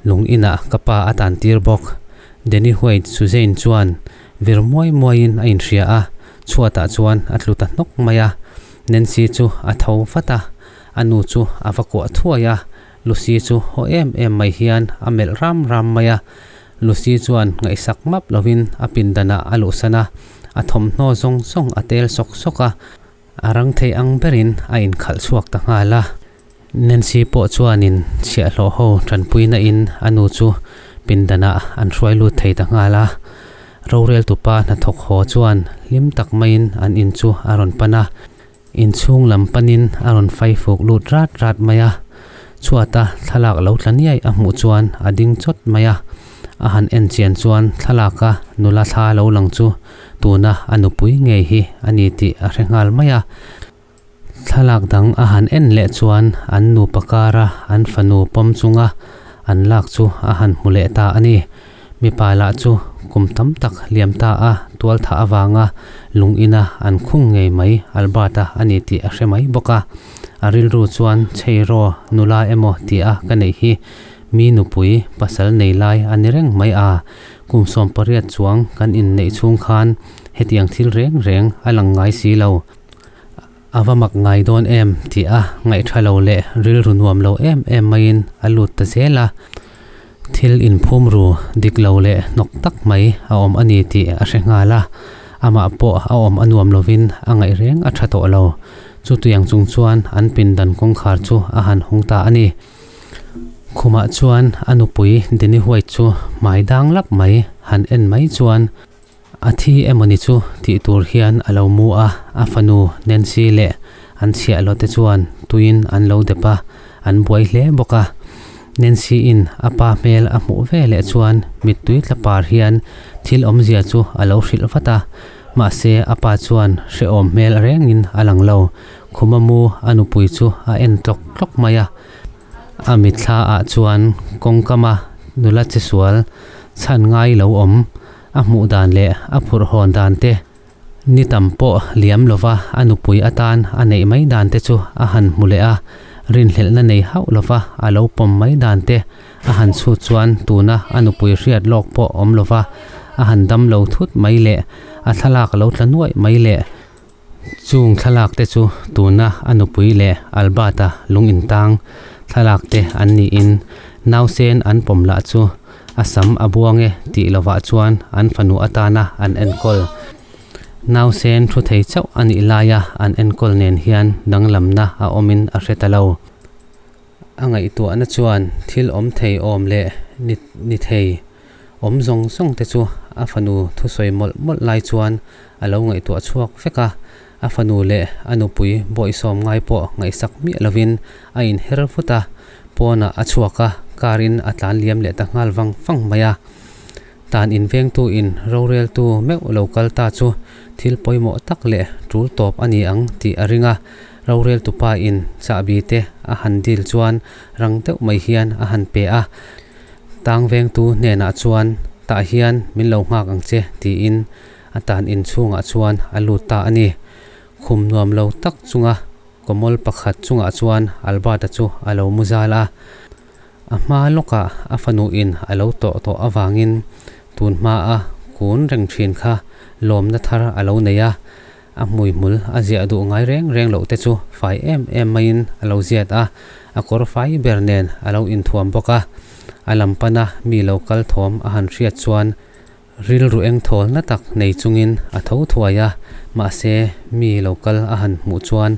lung inah ka pa a tan tir bawk. Danny White Suzanne chuan vir muai muaiin a inhria a, chhuatah chuan a tlu ta hnawk mai a. Nancy chu a tho vat a, a nu chu a va kuah thuai a, Lucy chu haw em em mai hian a melh ram ram mai a. Lucy chuan ngaihsak map lovin a pindanah a luhsan a, a thawmhnaw zawng zawng a tel sawk sawk a, a rang thei ang berin a inkhalh chhuak ta nghal a. Nancy pawh chuanin chhiahhlawh ho tanpuina in a nu chu pindanah an hruai lut thei ta nghal a. Roreltupa hnathawk haw chuan hlim tak maiin an in chu a rawn pan a. Inchhung lam panin a rawn fai fuk lut rat rat mai a. Chhuata thlalak lo tla niai a hmuh chuan a ding chawt mai a. A han en chian chuan thlalaka nula thla lo lang chu tuna a nupui ngei hi a ni tih a hre nghal mai a. Thlalak dang a han en leh chuan an nupa kara an fanu pawm chunga an lak chu a han hmu leh ta a ni. Mipa lah chu kum tam tak liam ta a tual thah avanga lung ina an khung ngei mai Albert-a a ni tih a hre mai bawk a. A rilru chuan Chheiraw nula emaw tih a ka neih hi mi nupui pasal nei lai a ni reng mai a, kum 18 chuang kan inneih chhung khan hetiang thil reng reng a lang ngai si lo. A va mak ngai dawn em tih a ngaihṭha lo leh rilru nuam lo em em maiin a lut ta zel a. Thil inphum ru dik lo leh hnawk tak mai a awm a ni tih a hre nghal a. Amah pawh a awm a nuam lovin a ngaih reng a ṭha tawh lo. Chutiang chung chuan an pindan kawngkhar chu a han hawng ta a ni. Khumah chuan a nupui Danny White chu hmai dang lap mai han en mai chuan A thi emawni chu tih tur hian a lo mu a, a fanu Nancy leh an chhiahhlawh te chuan tuiin an lo dep a, an buai hle bawk a. Nancy-in a pa hmel a hmuh ve leh chuan mittui tla par hian thil awmzia chu a lo hrilh vat a, mahse a pa chuan hrehawm hmel rengin a lang lo. Khuma mu a nupui chu a en tlawk tlawk mai a. A mitthla ah chuan kawngkama nula che sual chhan ngai lo awm A hmuh dan leh a phurh hawn dan te, ni tam pawh liam lova a nupui atan a neih mai dan te chu a han hmu leh a, rinhlelhna nei hauh lova a lo pawm mai dan te a han chhut chuan tuna a nupui hriat lawk pawh awm lova a han dam lo thut mai leh a thlalak lo tla nuaih mai leh Chung thlalak te chu tuna a nupui leh Albert-a lung intang thlalak te an niin nausen an pawm lah chu a sam a buang e tih lovah chuan an fanu atana an enkawl. Nausen thu thei chauh a nih laia an enkawl nen hian danglamna a awmin a hre ta lo. A ngaihtuahna chuan thil awm thei awm leh ni thei awm zawng zawng te chu a fanu thusawi mawlh mawlh lai chuan a lo ngaihtuah chhuak vek a, a fanu leh a nupui bawihsawm ngai pawh ngaihsak miah lovin a inher vut a, pawnah a chhuak a, car in a tlan liam leh ta nghal vang vang mai a. Tan invengtu in roreltu meuh lo kal ta chu thil pawimawh tak leh tul tawp a ni ang tih a ring a, roreltu pa in chahbi te a han dil chuan rang deuh mai hian a han pe a. Tang vengtu hnenah chuan tah hian min lo nghak ang che tiin a tan inchhungah chuan a lut ta a ni. Khum nuam lo tak chunga kawmawl pakhat chungah chuan Albert-a chu a lo mu zal a. A hma lawkah a fanuin a lo tawh tawh avangin tun hmaa kun reng thin kha lawmna thar a lo nei a. A hmuihmul a ziah duh ngai reng reng loh te chu fai em em maiin a lo ziat a, a kawr fai ber nen a lo inthuam bawk a. A lam pana mi lo kal thawm a han hriat chuan rilru eng thawl na tak nei chungin a tho thuai a, mahse mi lo kal a han hmuh chuan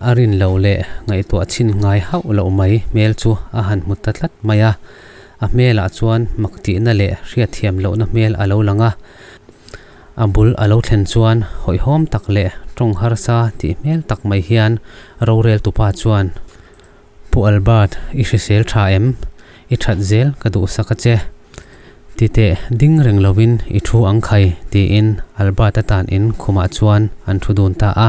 a rin loh leh ngaihtuah chhin ngai hauh loh mai hmel chu a han hmu ta tlat mai a. A hmelah chuan mak tihna leh hriatthiam lohna hmel a lo lang a. A bul a lo thlen chuan hawihhawm tak leh tawng harsa tih hmel tak mai hian rorel tupa chuan, Pu Albert, i hrisel tha em? I that zel ka duhsak a che. Titeh ding reng lovin i thu ang khai, tiin Albert-a tan in khumah chuan an thu dun ta a.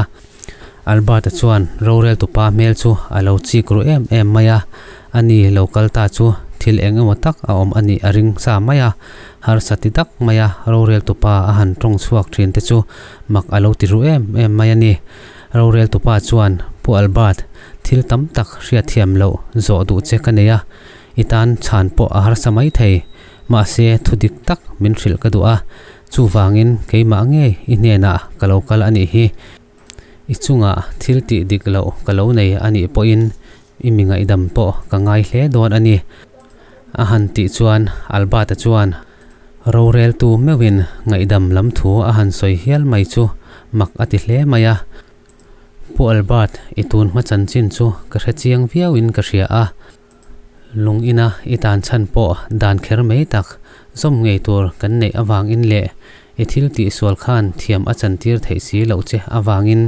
Albert-a chuan rorel tupa hmel chu a lo chik ru em em mai a, ani lo kal ta chu thil eng emaw tak a awm a nih a ring sa mai a, harsa ti tak mai a rorel tupa a han tawng chhuak thin te chu mak a lo ti ru em em mai a ni. Rorel tupa chuan, Pu Albert, thil tam tak hriatthiam loh zawh duh che ka nei a, i tan chhan pawh a harsa mai thei, mahse thu dik tak min hrilh ka duh a, Chuvangin keimah ngei i hnenah ka lo kal a nih hi. I chungah thil tih dik loh ka lo nei a nih pawhin i mi ngaihdam pawh ka ngai hle dawn a ni. A han tih chuan Albert-a chuan roreltu meuhin ngaihdam lam thu a han sawi hial mai chu mak a ti hle mai a. Pu Albert, i tun hma chanchin chu ka hre chiang viauin ka hria a. Lung ina i tan chhan pawh dan kher mai tak zawm ngei tur kan neih avangin leh i thil tihsual khan thiam a chantir theih si loh che avangin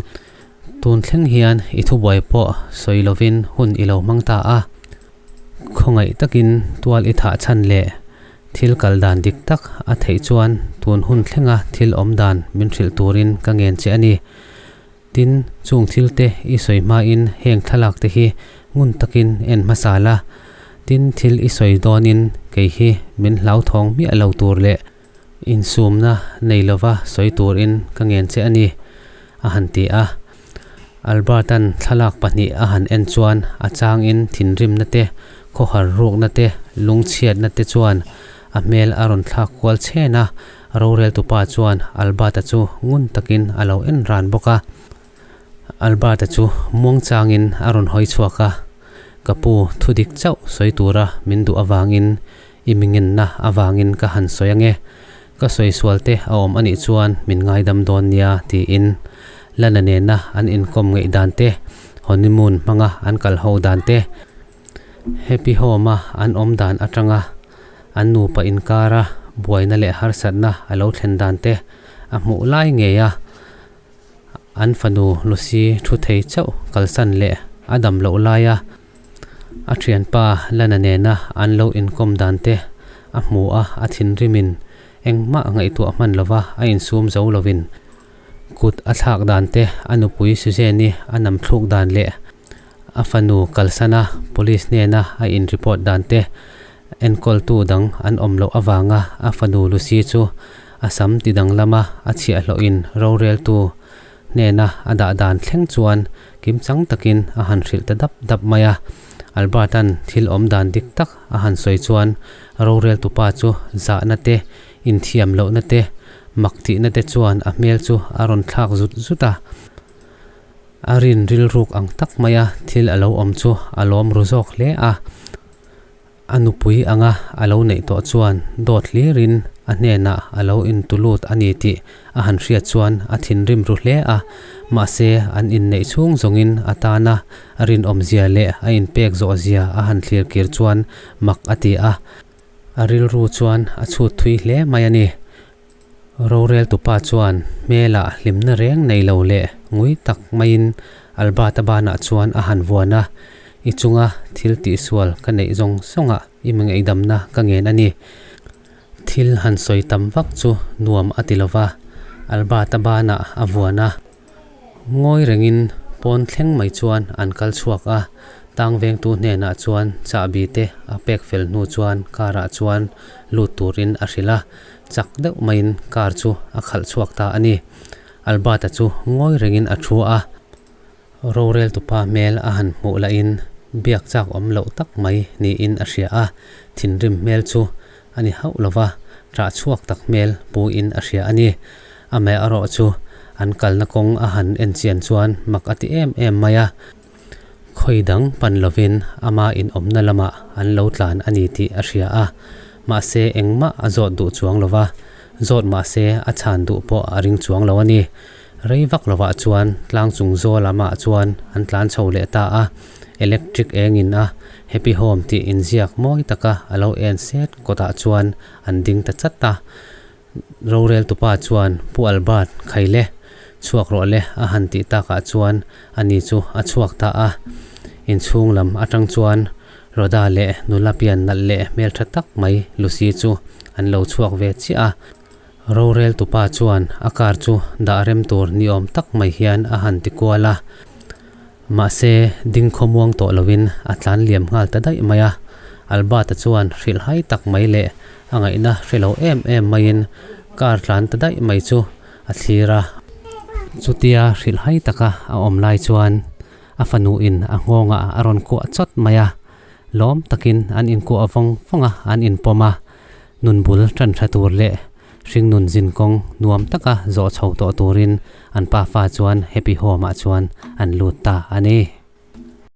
tun thleng hian i thubuai pawh sawi lovin hun i lo hmang ta a. Khawngaih takin tual i thah chhan leh thil kal dan dik tak a theih chuan tun hun thlenga thil awm dan min hrilh turin ka ngen che a ni. Tin, chung thil te i sawi hmain heng thlalak te hi ngun takin en hmasa la. Tin, thil i sawi dawnin kei hi min hlauthawng miah lo tur leh insumna nei lova sawi turin ka ngen che a ni, a han ti a. Albert-a'n thlalak pahnih a han en chuan a changin thinrimna te, khawhar rukna te, lungchhiatna te chuan a hmel a rawn thlak kual chhen a. Roreltupa chuan Albert-a chu ngun takin a lo en ran bawk a. Albert-a chu muangchangin a rawn hawi chhuak a, Ka pu, thudik chauh sawi tura min duh avangin i mingenna avangin ka han sawi ange. Ka sawi sual te a awm anih chuan min ngaidam dawn nia tiin Lana nena an inkawm ngeih dan te, honeymoon hmanga an kal ho dan te, Happy Home-a an awm dan atanga an nupa inkara buaina leh harsatna a lo thlen dan te a hmuh lai ngei a. An fanu Lucy thu thei chauh kalsan leh a dam loh laia a thianpa Lana nena an lo inkawm dan te a hmu a, a thinrimin engmah ngaihtuah hman lova a insum zo lovin kut a thlak dan te, a nupui Suzanne-i a nam thluk dan leh a fanu kalsana police hnena a in report dan te enkawltu dang an awm loh avanga a fanu Lucy chu a sam ti danglama a chhiahhlawhin roreltu hnena a dah dan thleng chuan kimchang takin a han hrilh ta dap dap mai a. Albert-a'n thil awm dan dik tak a han sawi chuan roreltupa chu zahna te, inthiam lohna te, mak tihna te chuan a hmel chu a rawn thlak zut zut a. A rin rilruk ang tak maia thil a lo awm chu a lawm ru zawk hle a. A nupui anga a lo neih tawh chuan dawt hlirin a hnenah a lo intulut a ni tih a han hriat chuan a thinrim ru hle a, mahse an inneih chhung zawngin a tana a rinawmzia leh a inpek zawhzia a han thlir kir chuan mak a ti a, a rilru chuan a chhut thui hle mai a ni. Roreltupa chuan hmelah hlimna reng nei lo leh ngui tak maiin Albert-a banah chuan a han vuan a, I chunga thil tihsual ka neih zawng zawngah i mingeihdamna ka ngen a ni. Thil han sawi tam vak chu nuam a ti lo va, Albert-a banah a vuan a. Ngawi rengin pawn thleng mai chuan an kal chhuak a, tang vengtu hnenah chuan chahbi te a pek fel hnu chuan car ah chuan lut turin a hrilh a, chak deuh maiin car chu a khalh chhuak ta a ni. Albert-a chu ngawi rengin a thu a, roreltupa hmel a han hmuh lahin biak chak awm loh tak mai niin a hria a, thinrim hmel chu a ni hauh lova, ṭah chhuak tak hmel puin a hria a ni. Amaherawh chu an kalna kawng a han en chian chuan mak a ti em em mai a, khawi dang pan lovin ama inawmna lamah an lo tlan a ni tih a hria a, mahse engmah a zawt duh chuang lova, zawt mahse a chhan duh pawh a ring chuang lo a ni. Rei vak lovah chuan tlang chung zawl lamah chuan an tlan chho leh ta a, electric engin a Happy Home tih inziak mawi taka a lo en set kawtah chuan an ding ta chat a. Roreltupa chuan Pu Albert Khaile chhuak rawh le a han tih takah chuan ani chu a chhuak ta a. Inchhung lam atang chuan Rhoda leh nula pian nalh leh hmeltha tak mai Lucy chu an lo chhuak ve chiah a. Roreltupa chuan a car chu dah rem tur ni awm tak mai hian a han ti kual a. Mahse, ding khawmuang tawh lovin a tlan liam nghal ta daih mai a. Albert-a chuan hrilhhai tak mai leh a ngaihna hre lo em em maiin car tlan ta daih mai chu a thlir a. Chutia hrilhhai taka a awm lai chuan a fanuin a nghawngah a rawn kuah chawt mai a. Lawm takin an inkuah vawng vawng a, an inpawm a. Nun bul tan tha tur leh hringnun zinkawng nuam taka zawh chho tawh turin an pafa chuan Happy Home ah chuan an lut ta a ni.